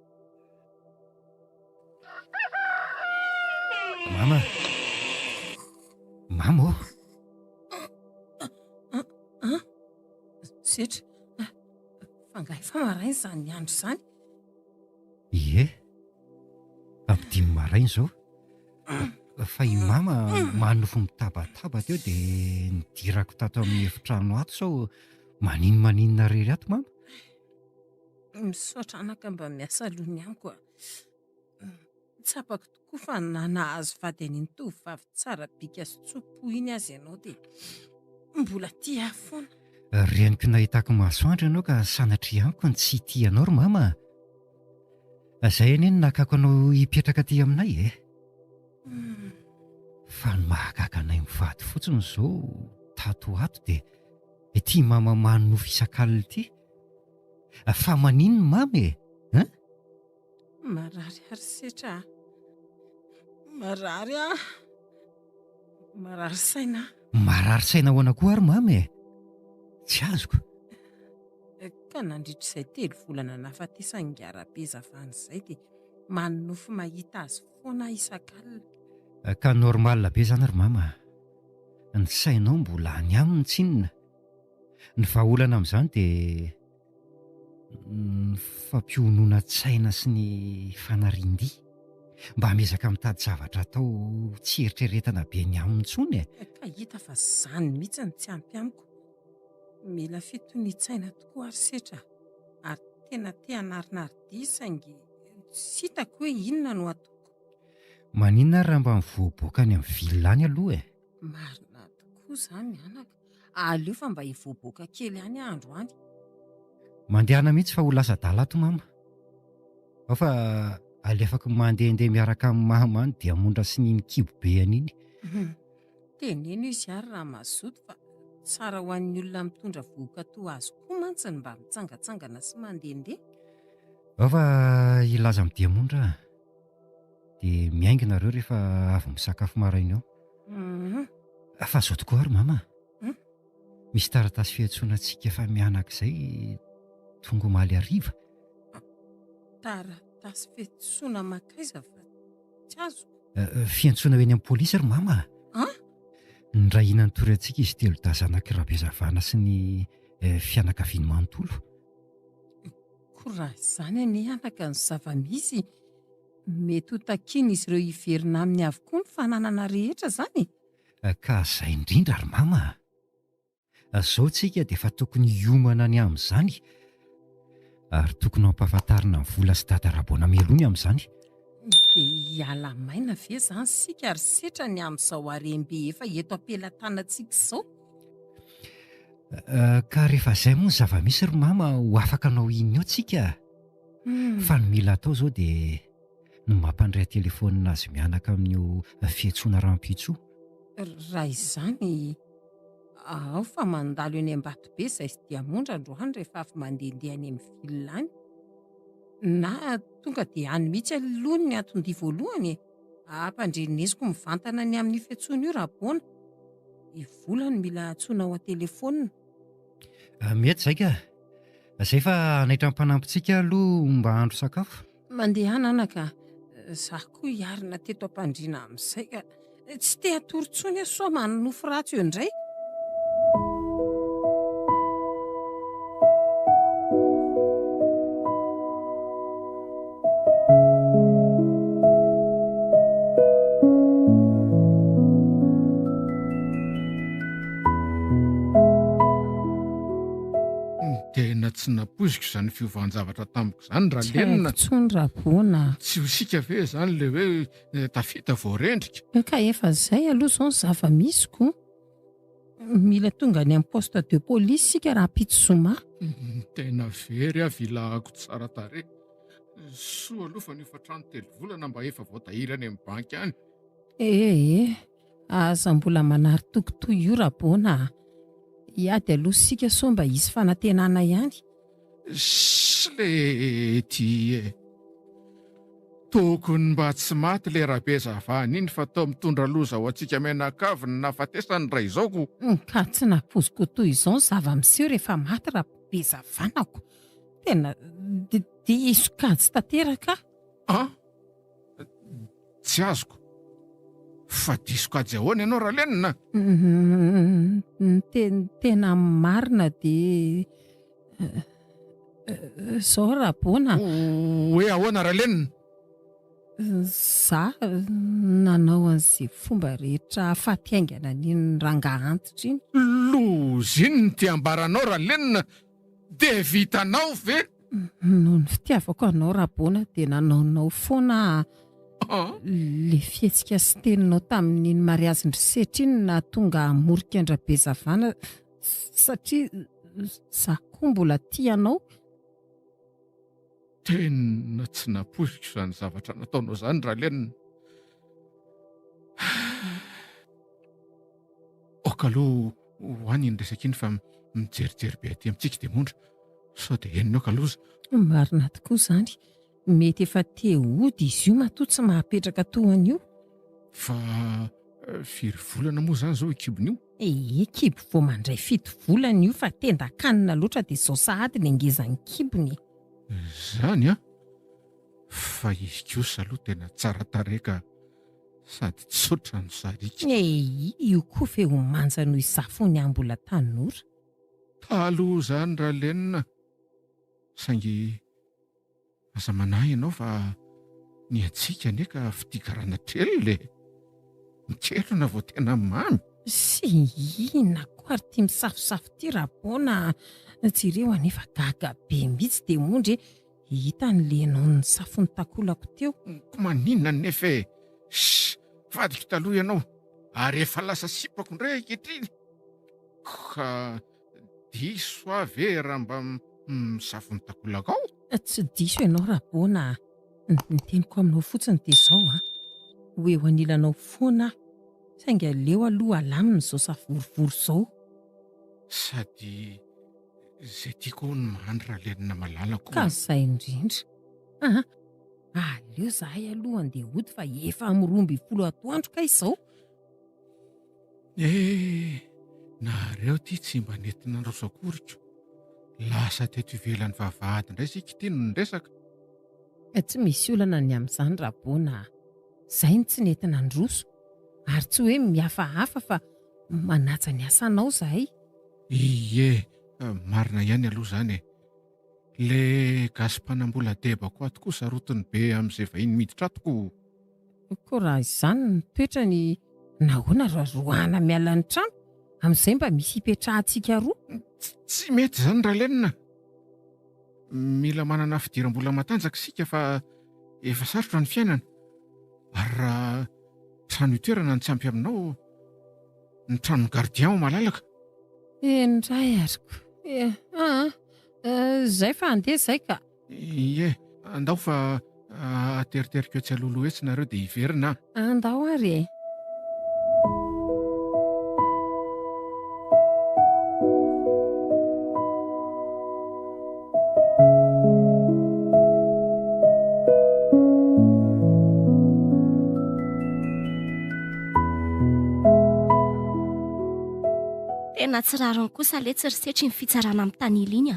Mama. Mama ô. Zetra, fa angaha efa maraina izany andro izany? Ie, amin'ny dimy maraina izao. Fa i mama manofy mitabataba teo dia nidirako tato amin'ny efitrano ato sao maninomaninona irery ato mama. Misaotra anaka mba miasa aloha ny amiko a. Tsapako tokoa fa na nahazo vady an'iny tovovavy tsara bika sy tso-po iny aza ianao dia mbola tia ahy foana. Reniko nahitako masoandro ianao ka sanatria amiko ny tsy hitia anao ry mama a. Izay anie no nakako anao hipetraka aty aminay e. Fa ny mahagaga anay mivady fotsiny izao tato ho ato dia ity mama manonofy isak'alina ity. Fa maninona mama e? Hein? Marary ary setra a. Marary aho. Marary saina aho. Marary saina ahoana koa ary mama e? Tsy azoko. Ka nandritra izay telo volana nahafatesan'i Ingahy Rabezavana izay dia manonofy mahita azy foana aho isak'alina. Ka normal be izany ry mama a. Ny sainao mbola any aminy tsinona. Ny vahaolana amin'izany dia ny fampiononan-tsaina sy ny fanarian-dia. Mba miezaka mitady zavatra atao tsy hieritreretana be ny aminy intsony e! Ka hita fa izany mihitsy no tsy ampy amiko. Mila fitonian-tsaina tokoa ary setra ary tena te hanarinari-dia saingy tsy hitako hoe inona no ataoko. Maninona ary raha mba mivoaboaka any amin'ny ville any aloha e? Marina tokoa izany anaka. Aleo fa mba hivoaboaka kely any aho androany. Mandehana mihitsy fa ho lasa adala ato mama. Ao fa alefako mandehandeha miaraka amin'i mama any diamondra sy ny iny kibo be any iny. Teneno izy ary raha mazoto fa tsara ho an'ny olona mitondra vohoka toa azy koa mantsy ny mba mitsangatsangana sy mandehandeha. Ao fa hilaza amin'i diamondra aho. Dia miainga nareo rehefa avy misakafo maraina eo. Fa zao tokoa ary mama a! Misy taratasy fiantsoana antsika efa mianaka izay tonga omaly hariva. Taratasy fiantsoana mankaiza fa tsy azoko. Fiantsoana ho eny amin'ny polisy ry mama a! An? Nirahina nitory antsika izy telo dahy zanak'i Rabezavana sy ny. fianakaviany manontolo. Koa raha izany anie anaka ny zava-misy, mety ho takian'izy ireo hiverina aminy avokoa ny fananana rehetra izany e! Ka izay indrindra ry mama a! Zao tsika dia efa tokony hiomana ny amin'izany ary tokony ho ampahafantarina ny vola sy dada Raboana mialoha ny amin'izany. Dia hiala maina ve izany isika ry setra ny amin'izao harem-be efa eto am-pelatanantsika izao? Ka rehefa izay moa ny zava-misy ry mama ho afaka hanao inona eo tsika? Fa ny mila atao izao dia ny mampandray an-telefaonina azy mianaka amin'io fiantsoana rahampitso io. Raha izany, Ao fa mandalo eny Ambatobe izay sy Diamondra androany rehefa avy mandehandeha any amin'ny ville any. Na tonga dia any mihitsy aloha ny anton-dia voalohany e! Ampandrenesiko mivantana ny amin'io fiantsoana io Rabona. I Vola no mila antsoina ao an-telefaonina. Mety izay ka! Izay fa hanaitra ny mpanampintsika aloha mba hahandro sakafo. Mandehana anaka a! Za koa hiarina teto am-pandriana amin'izay ka! Tsy te hatory intsony aho sao manonofy ratsy eo indray. Tena tsy nampoiziko izany fiovan-javatra tamiko izany Ralenina. Tsy haiko intsony Rabona a. Tsy ho isika ve izany ilay hoe tafita vao rendrika? Ka efa izay aloha izao ny zava-misy ko. Mila tonga any amin'ny poste de police isika rahampitso zoma. Tena very aho vilahako tsara tarehy. Soa aloha fa ny hofantrano telovolana mba efa voatahiry any amin'ny banky any. Eh eh, aza mbola manary toky toy io Rabona a! Hiady aloha isika sao mba hisy fanantenana ihany. Slety e! Tokony mba tsy maty le Rabezavana iny fa toa mitondra loza ho antsika mianakavy ny nahafatesany raha izao ko! Ka tsy nampoiziko toy izao ny zava-miseho rehefa maty Rabezavanako. Tena diso kajy tanteraka aho. An! Tsy azoko. Fa diso kajy ahoana ianao Ralenina? Ny tena marina dia izao Rabona. Hoe ahoana Ralenina? Za nanao an'izay fomba rehetra hahafaty haingana an'iny rangahy antitra iny. Loza iny ny tia ambaranao Ralenina, dia vitanao ve? Noho ny fitiavako anao Rabona dia nanaonao foana aho. Le fihetsika sy teninao tamin'iny mariazin-dry Setra iny no nahatonga ahy hamorika an-dRabezavana satria za koa mbola tia anao. Tena tsy nampoiziko izany zavatra nataonao izany Ralenina. Ok aloha ho any iny resaka iny fa mijerijery be aty amintsika Diamondra sao dia henony eo ka loza. Marina tokoa izany. Mety efa te hody izy io matoa tsy mahapetraka toa an'io. Fa firy volana moa izany izao io kibony io? Ee, kibo vao mandray fito volana io fa tendan-kanina loatra dia izao sahady ny hangezan'ny kibony e. Izany an! Fa izy kosa aloha tena tsara tarehy ka. Sady tsotra no sariaka. Eii io koa ve ho manja noho izaho fony aho mbola tanora. Taloha izany Ralenina, saingy aza manahy ianao fa ny antsika anie ka fitia karana trelona e! Mikelona vao tena mamy. Sy inona koa ary ity misafosafo ity Rabona a! Jereo anefa gaga be mihitsy dia mondry e! Hita ny lenao ny safon'ny takolako teo. Ko maninona nefa e! Shh! Vadiko taloha ianao ary efa lasa sipako indray ankehitriny. Ka diso aho ve raha mba misafo ny takolakao? Tsy diso ianao Rabona a! Ny teniko aminao fotsiny dia izao an! Ho eo anilanao foana aho, saingy aleo aloha alamina izao savorovoro izao. Sady Izay tiako hono mandry Ralenina malalako Ka zay indrindra. Aa! Aleo zahay aloha andeha hody fa efa amin'ny 12 atoandro kay izao. Eh! Nareo ty tsy mba nety nandroso akory ko. Lasa teto ivelan'ny vavahady indray isika ity no niresaka. Tsy misy olana ny amin'izany Rabona a! Zay no tsy nety nandroso. Ary tsy hoe mihafahafa fa manaja ny asanao zahay. Ie! Marina ihany aloha izany e. Le gasy mpanambola debako ato koa sarotiny be amin'izay vahiny miditra ato ko. Koa raha izany ny toetrany nahoana raha roahana miala ny trano amin'izay mba misy hipetrahantsika roa? Tsy mety izany Ralenina. Mila manana fidiram-bola matanjaka isika fa efa sarotra ny fiainana. Ary raha trano itoerana no tsy ampy aminao, ny tranon'ny gardien ao malalaka. Eny indray ary ko. Eh, ah, eh, zay fa andeha zay ka. Ie, andao fa ateriteriko etsy alohaloha etsy nareo dia hiverina ah. Andao ary e. Tena tsy rariny kosa letsy ry setry iny fitsarana mitanila iny a!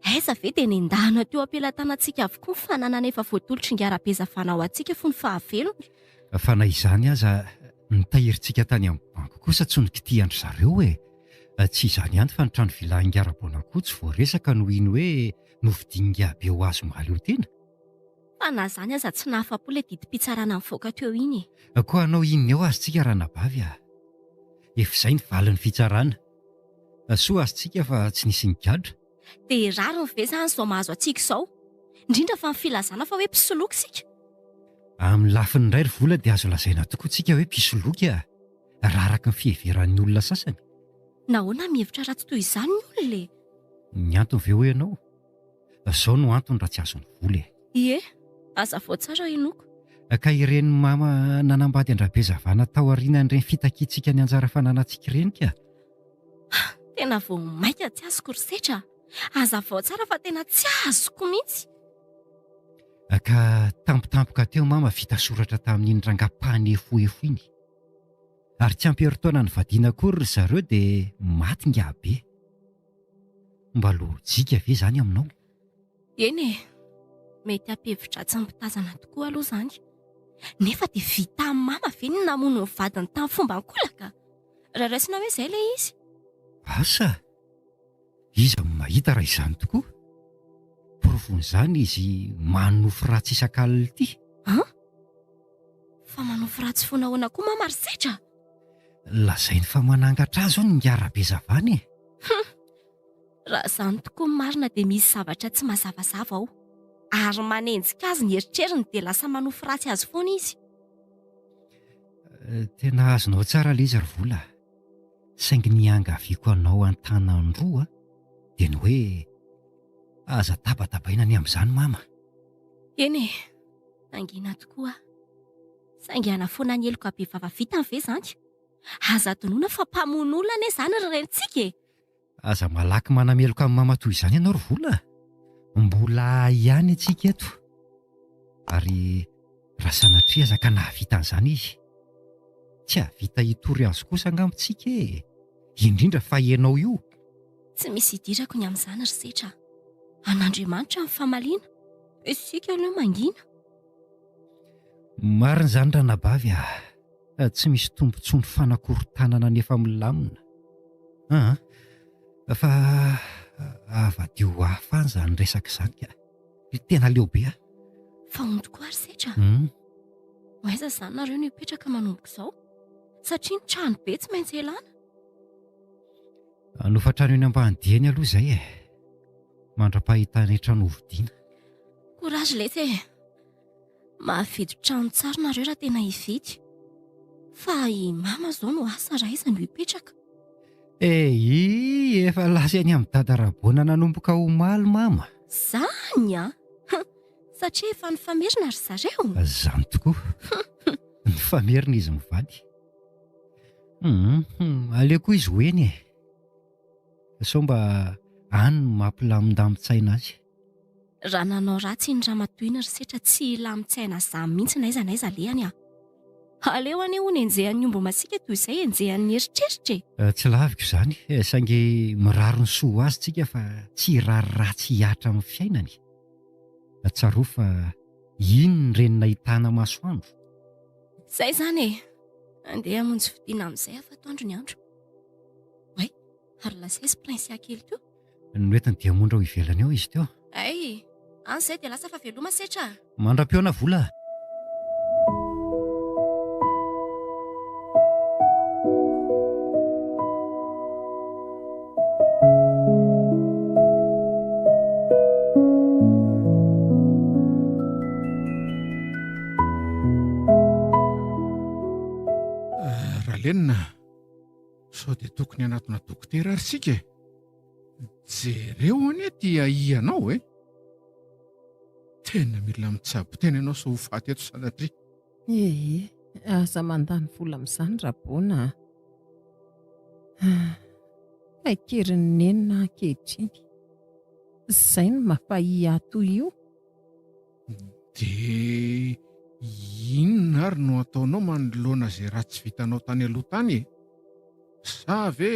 Aiza ve dia nendahana teo am-pelatanantsika avokoa ny fananana efa voatolotr'i Ingahy Rabezavana ho antsika fony fahavelony. Fa na izany aza, ny tahirintsika tany amin'ny banky kosa tsy nokitihan-dry zareo e! Tsy izany ihany fa ny trano villa Ingahy Rabaona koa tsy voaresaka noho iny hoe novidian'Ingahy be ho azy mahaleo tena. Fa na izany aza tsy nahafa-po ilay didim-pitsarana nivoaka teo iny e! Koa hanao inona eo azy tsika ranabavy a! Efa izay ny valin'ny fitsarana. Soa azontsika fa tsy nisy nigadra. Dia rariny ve izany izao mahazo antsika izao? Indrindra fa ny filazana fa hoe mpisoloky isika. Amin'ny lafiny iray ry vola dia azo lazaina tokoa tsika hoe mpisoloky a! Raha araka ny fiheveran'ny olona sasany. Nahoana mihevitra ratsy toy izany ny olona e? Ny antony ve hoy ianao? Zao no antony raha tsy azon'ny vola e. Ie, hazavao tsara henoiko. Ka ireny mama nanambady an-dRabezavana tao aorianan'ireny fitakiantsika ny anjara fananantsika ireny ka. Tena vao maika tsy azoko ry Setra a! Hazavao tsara fa tena tsy azoko mihitsy. Ka tampotampoka teo mama vita soratra tamin'iny rangahy mpanefoefo iny. Ary tsy ampy herintaona nivadiana akory ry zareo dia maty ingahibe. Mba lojika ve izany aminao? Eny e, mety hampihevi-dratsy ny mpitazana tokoa aloha izany. Nefa dia vitan'i mama ve ny namono ny vadiny tamin'ny fomba ankolaka? Raha raisina hoe izay ilay izy. Asa! Iza no mahita raha izany tokoa? Porofon'izany izy manonofy ratsy isak'alina ity. An? Fa manofy ratsy foana ahoana koa mama ry Setra? Lazainy fa manangatra azy hono ingahy Rabezavana e! Hum! Raha izany tokoa ny marina dia misy zavatra tsy mazavazava ao. Ary manenjika azy ny eritreriny dia lasa manofy ratsy azy foana izy. Tena azonao tsara ilay izy ry Vola a! Saingy ny iangaviako anao an-tanan-droa dia ny hoe aza tabatabaina ny amin'izany mama. Eny e! Mangina tokoa aho. Saingy hanafoana ny heloka bevava vitany ve izany? Aza adinoina fa mpamono olona anie izany ry renintsika e! Aza malaky manameloka an'i mama toy izany ianao ry Vola a! Mbola ahy ihany isika eto. Ary raha sanatria aza ka nahavita an'izany izy, tsy hahavita hitory azy kosa angamba tsika e! Indrindra fa ianao io! Tsy misy idirako ny amin'izany ry Setra a! An'Andriamanitra ny famaliana, isika aloha mangina. Marina izany ranabavy a! Tsy misy tombontsoa ny fanakorontanana ny efa milamina. Aa! Fa avadio ho hafa any izany resaka izany ka! Tena leo be aho. Fa hono tokoa ry Setra a! Ho aiza izany nareo no hipetraka manomboka izao? Satria ny trano be tsy maintsy elana. Hanofa trano eny Ambanidia eny aloha izay e! Mandra-pahitanay trano hovidiana. Courage letsy e! Mahavidy trano tsara nareo raha tena hividy. Fa i mama izao no asa raha aiza no hipetraka. Eii, efa lasa eny amin'i Dada Rabona nanomboka omaly mama. Zany an! Satria efa nifamerina ry zareo? Zany tokoa. Nifamerina izy mivady. Hum, aleo koa izy ho eny e. Sao mba any no mampilamindamin-tsaina azy. Raha nanao ratsy iny ramatoa iny ry setra tsy hilamin-tsaina zany mihitsy n'aiza n'aiza alehany a! Aleo anie hono enjehan'ny omby masiaka toy izay enjehan'ny eritreritra e! Tsy laviko izany, saingy mirary ny soa ho azy tsika fa tsy hirary ratsy hihatra amin'ny fiainany. Tsarovy fa iny ny reny nahitana masoandro. Zay izany e! Andeha hamonjy fodiana amin'izay aho fa atoandro ny andro. Oay! Ary lasa aiza Princia kely teo? Noentin'i Diamondra ho ivelany ao izy teo. Hay! Any izay dia lasa fa veloma setra a! Mandra-pihaona vola a! Ralenina, sao dia tokony hanatona dokotera ary isika e? Jereo anie ty ahianao e! Tena mila mitsabo tena ianao sao ho faty eto sanatria. Ee, aza mandany vola amin'izany Rabona a! Kaikerin'ny nenina aho ankehitriny. Izay no mampahia ahy toy io. Dia inona ary no ataonao manoloana izay ratsy vitanao tany aloha tany e? Sa ve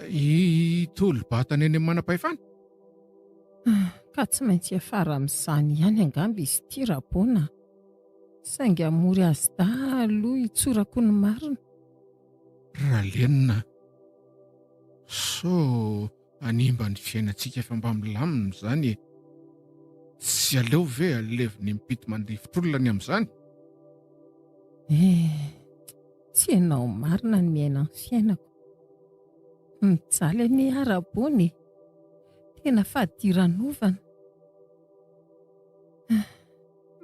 hitolo-batana eny amin'ny manam-pahefana? Ka tsy maintsy hiafara amin'izany ihany angamba izy ity Rabona a! Saingy hamory azy dahy aloha hitsorako ny marina. Ralenina, sao hanimba ny fiainantsika efa mba milamina izany e! Tsy aleo ve alevina impito mandifotr'olona ny amin'izany? Eh, tsy ianao marina ny miaina ny fiainako. Mijaly anie aho Rabona e! Tena fadiranovana.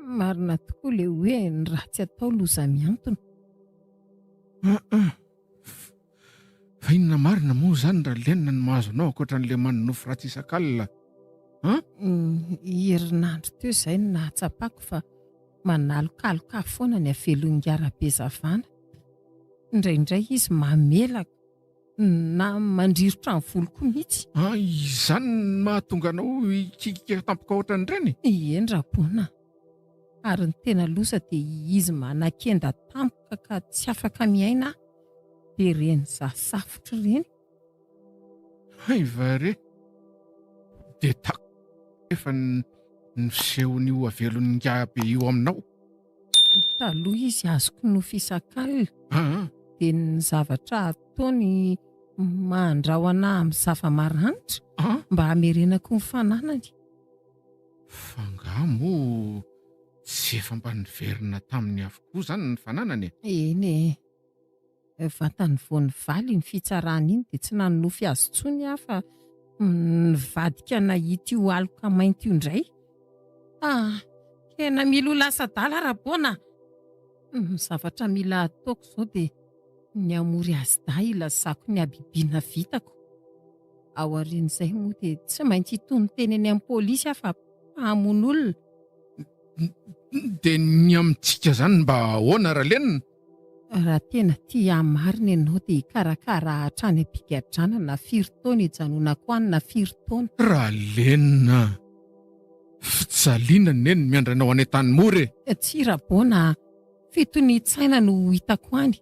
Marina tokoa ilay hoe ny ratsy atao loza mihantona. Aa! Fa inona marina moa izany Ralenina no mahazo anao ankoatra an'ilay manonofy ratsy isak'alina an? Herinandro teo izay no nahatsapako fa manalokaloka ahy foana ny havelon'ingahy Rabezavana. Indraindray izy mamelaka na mandrirotra ny voloko mihitsy. An, izany no mahatonga anao hikikika tampoka ohatran'ireny? Eny Rabona a! Ary ny tena loza dia izy manakenda tampoka ka tsy afaka miaina aho, dia ireny za safotra ireny. Hay va re! Dia takona anefa ny fisehon'io havelon'ingahy be io aminao. Taloha izy azoko nofy isak'alina, dia ny zavatra ataony mandrahona ahy amin'ny zava-maranitra mba hamerenako ny fananany. Fa angaha moa tsy efa mba niverina taminy avokoa izany ny fananany e? Eny e! Vantany vao nivaly iny fitsarana iny dia tsy nanonofy azy intsony aho fa nivadika nahita io aloka mainty io indray. Ah! Tena mila ho lasa adala Rabona a! Ny zavatra mila ataoko izao dia ny hamory azy dahy hilazako ny habibiana vitako. Aorian'izay moa dia tsy maintsy hitonon-tena eny amin'ny polisy aho fa mpamono olona. Dia ny amintsika izany mba ahoana Ralenina? Raha tena tia ahy marina ianao dia hikarakara ahy hatrany am-pigadrana na firy taona hijanonako any na firy taona. Ralenina a! Fijaliana anie no miandry anao any Antanimora e! Tsia Rabona a! Fitonian-tsaina no ho hitako any.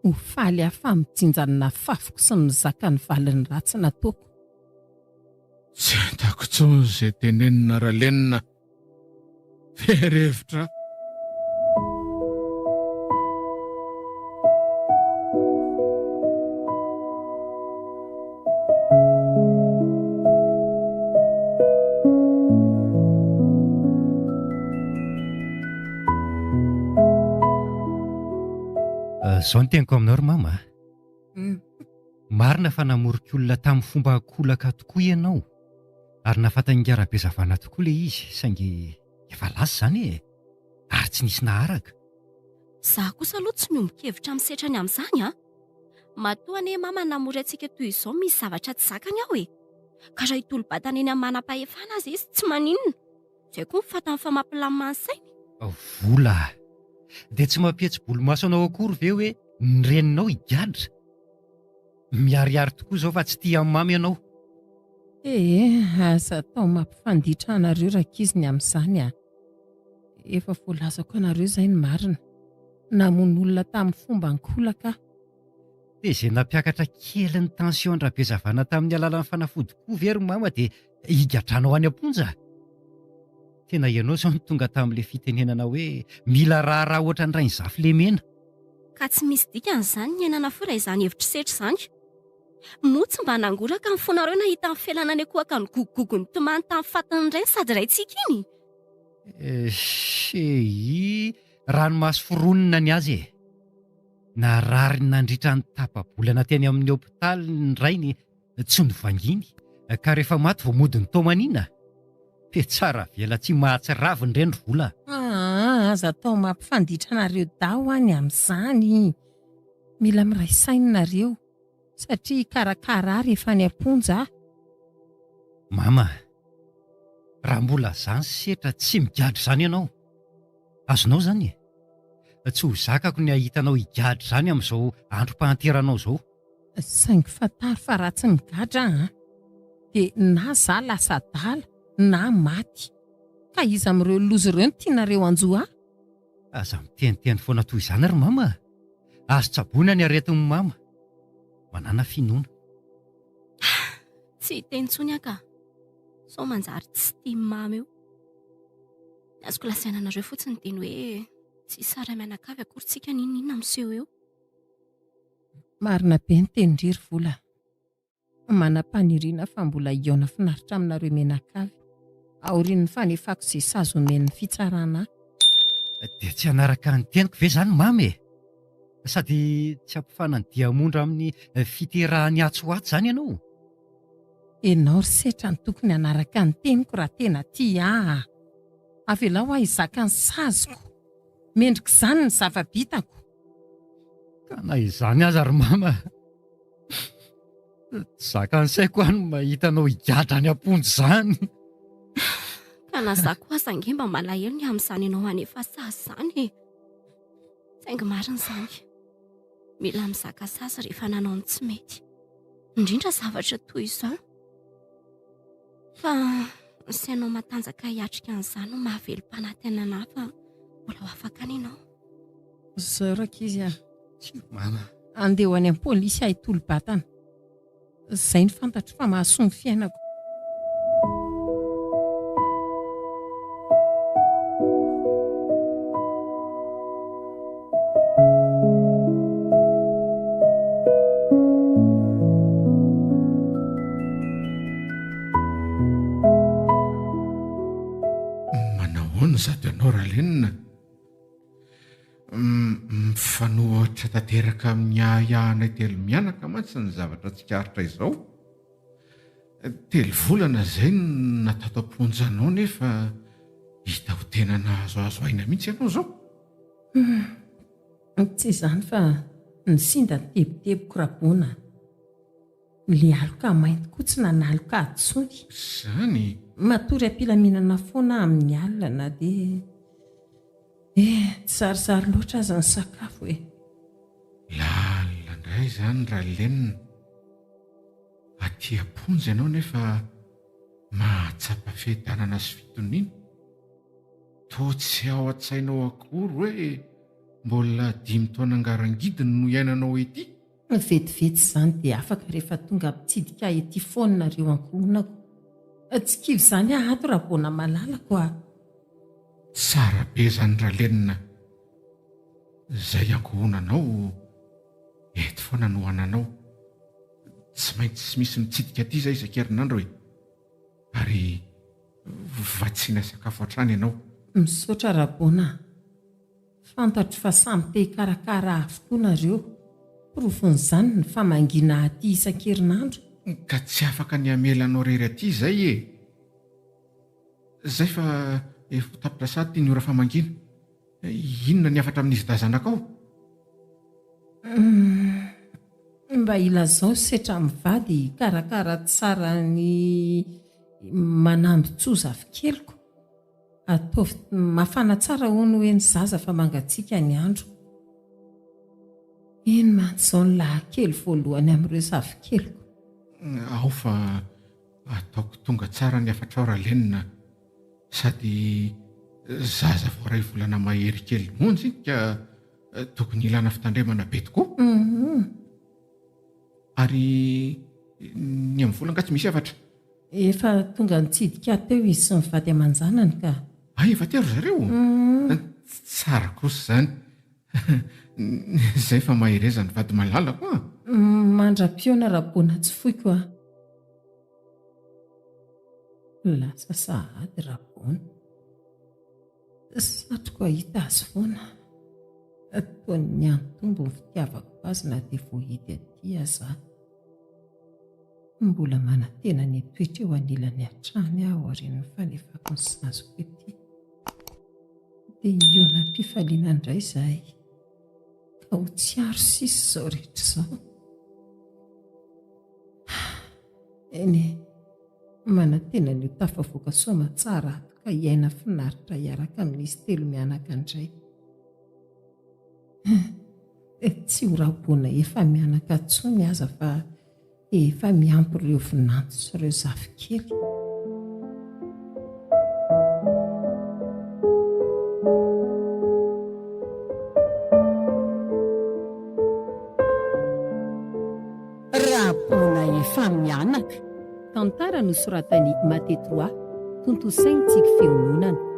Ho faly aho fa mijinja ny nafafiko sy mizaka ny valin'ny ratsy nataoko. Tsy hitako intsony izay tenenina Ralenina. Very hevitra aho. Izao no teniko aminao ry mama a. Marina fa namorika olona tamin'ny fomba ankolaka tokoa ianao ary nahafantan'ingahy Rabezavana tokoa ilay izy saingy efa lasa izany e! Ary tsy nisy naharaka. Za kosa aloha tsy miombon-kevitra amin'ny setrany amin'izany an! Matoa anie mama namory antsika toy izao misy zavatra tsy zakany ao e! Ka raha hitolo-batana eny amin'ny manam-pahefana aza izy tsy maninona! Izay koa ny fantany fa mampilamina ny sainy. Vola a! Dia tsy mampihetsi-bolomaso anao akory ve hoe ny reninao higadra? Miharihary tokoa izao fa tsy tia an'i Mamy ianao. Ee, aza atao mampifanditra anareo rankizy ny amin'izany a! Efa voalazako anareo izay ny marina. Namono olona tamin'ny fomba ankolaka aho. Dia izay nampiakatra kely ny tension-dRabezavana tamin'ny alalan'ny fanafody koa ve ry Mama dia higadranao any am-ponja? Tena ianao izao no tonga tamin'ilay fitenenana hoe mila raharaha ohatran'ny Rainizafy Lemena. Ka tsy misy dikany izany ny iainana fohy raha izany hevitr'i Setra izany. Moa tsy mba nangoraka ny fonareo nahita ny felana niankohoka nigogogogo nitomany tamin'ny fatin'ny rainy sady raintsika iny? Cei, ranomaso foronina ny azy e! Narary nandritra ny tapa-bolana teny amin'ny hopitaly ny rainy tsy novangiany ka rehefa maty vao mody nitomanina? Fe tsara velatsihy mahatsiravina ireny ry vola a! Aa aza atao mampifanditra anareo daho any amin'izany. Mila miray saina nareo satria hikarakara ahy rehefa any am-ponja aho. Mama, raha mbola zany setra tsy migadra izany ianao, azonao izany e? Tsy ho zakako ny hahita anao higadra izany amin'izao androm-pahanteranao izao. Saingy fantaro fa raha tsy migadra aho an, dia na za lasa adala na maty. Ka iza amin'ireo loza ireo no tianareo hanjo ahy? Aza miteniteny foana toy izany ry mama a! Azo tsaboina ny aretin'i mama. Manàna finoana. Tsy hiteny intsony aho ka. Sao manjary tsy tia mama eo. Ny azoko lazaina anareo fotsiny dia ny hoe tsy hisara mianakavy akory tsika n'inon'inona miseho eo. Marina be ny tenin-dry ry Vola a! Manam-paniriana fa mbola hihaona finaritra aminareo mianakavy aorian'ny fanefako izay sazy omen'ny fitsarana ahy. Dia tsy hanaraka ny teniko ve izany Mama e? Sady tsy hampifana ny diamondra amin'ny fiterahany atsy ho atsy izany ianao? Ianao ry Setra no tokony hanaraka ny teniko raha tena tia ahy a! Avelao aho hizaka ny saziko. Mendrika izany ny zava-bitako. Ka na izany aza ry mama, tsy zakan'ny saiko aho ny mahita anao higadra any am-ponja izany. Ka na za koa aza ange mba malahelo ny amin'izany ianao hanefa sazy izany e. Saingy marina izany. Mila mizaka sazy rehefa nanao ny tsy mety. Indrindra zavatra toy izao. Fa ny sainao matanjaka hiatrika an'izany no mahavelom-panantenana ahy fa mbola ho afaka any ianao. Zao rankizy a! Tsia mama. Andeha ho any amin'ny polisy aho hitolo-batana. Izay no fantatro fa mahasoa ny fiainako. Manahoana izato ianao Ralenina? Mifanohitra tanteraka amin'ny ahiahinay telo mianaka mantsy ny zavatra tsikaritra izao. Telo volana izay no natato am-ponja anao nefa hita ho tena nahazoazo aina mihitsy ianao izao. Tsy izany fa nisinda ny tebitebiko Rabona a. Ilay aloka mainty koa tsy nanaloka ahy intsony. Izany? Matory am-pilaminana foana aho amin'ny alina na dia eh, tsy zarizary loatra aza ny sakafo e. Lalina indray izany Ralenina. Aty am-ponja ianao nefa mahatsapa fiadanana sy fitoniana. Toa tsy ao an-tsainao akory hoe mbola dimy taona ngarangidiny no iainanao ety. Vetivety izany dia afaka rehefa tonga mpitsidika ahy ety foana nareo ankohonako. Tsy kivy izany aho ato Rabona malalako a! Tsara be izany Ralenina, izay ankohonanao eto foana no ananao. Tsy maintsy misy mitsidika aty izay isan-kerinandro e! Ary vatsiana sakafo hatrany ianao. Misaotra Rabona a! Fantatro fa samy te hikarakara ahy avokoa nareo. Porofon'izany ny famangiana ahy aty isan-kerinandro. Ka tsy afaka ny hamela anao irery aty izay e! Zay fa efa ho tapitra sahady ity ny ora famangiana. Inona ny hafatra amin'izy dahy zanakao? Humm. Mba ilazao setra mivady hikarakara tsara ny Manambintsoa zafikeliko. Ataovy mafana tsara hono hoe ny zaza fa mangatsiaka ny andro. Iny mantsy izao ny lahakely voalohany amin'ireo zafikeliko. Ao fa ataoko tonga tsara ny hafatrao Ralenina a! Sady zaza vao iray volana mahery kely monja iny ka tokony hilana fitandremana be tokoa. Ary ny amin'ny vola angaha tsy misy hafatra? Efa tonga nitsidika ahy teo izy sy ny vady aman-janany ka. Hay efa teo ry zareo? Tsara kosa izany. Izay fa mahereza ny vady malalako a! Mandra-pihaona Rabona tsy foiko a! Lasa sahady Rabona. Satriko hahita azy foana. Toa niantombo ny fitiavako azy na dia voahidy aty aza aho. Mbola manantena ny hitoetra eo anilany hatrany aho aorian'ny fanefako ny saziko ety. Dia hihaona am-pifaliana indray izahay, ka ho tsiaro sisa izao rehetra izao. Eny e, manantena ny ho tafavoaka soamantsara ato ka hiaina finaritra hiaraka amin'izy telomianaka indray. Tsy ho Raboana efa-mianaka intsony aza fa efa miampy ireo vinanto sy ireo zafikely. Raboana efa-mianaka. Tantara nosoratan'i Mate Trois, tontosain'i Tsiky Fiononana.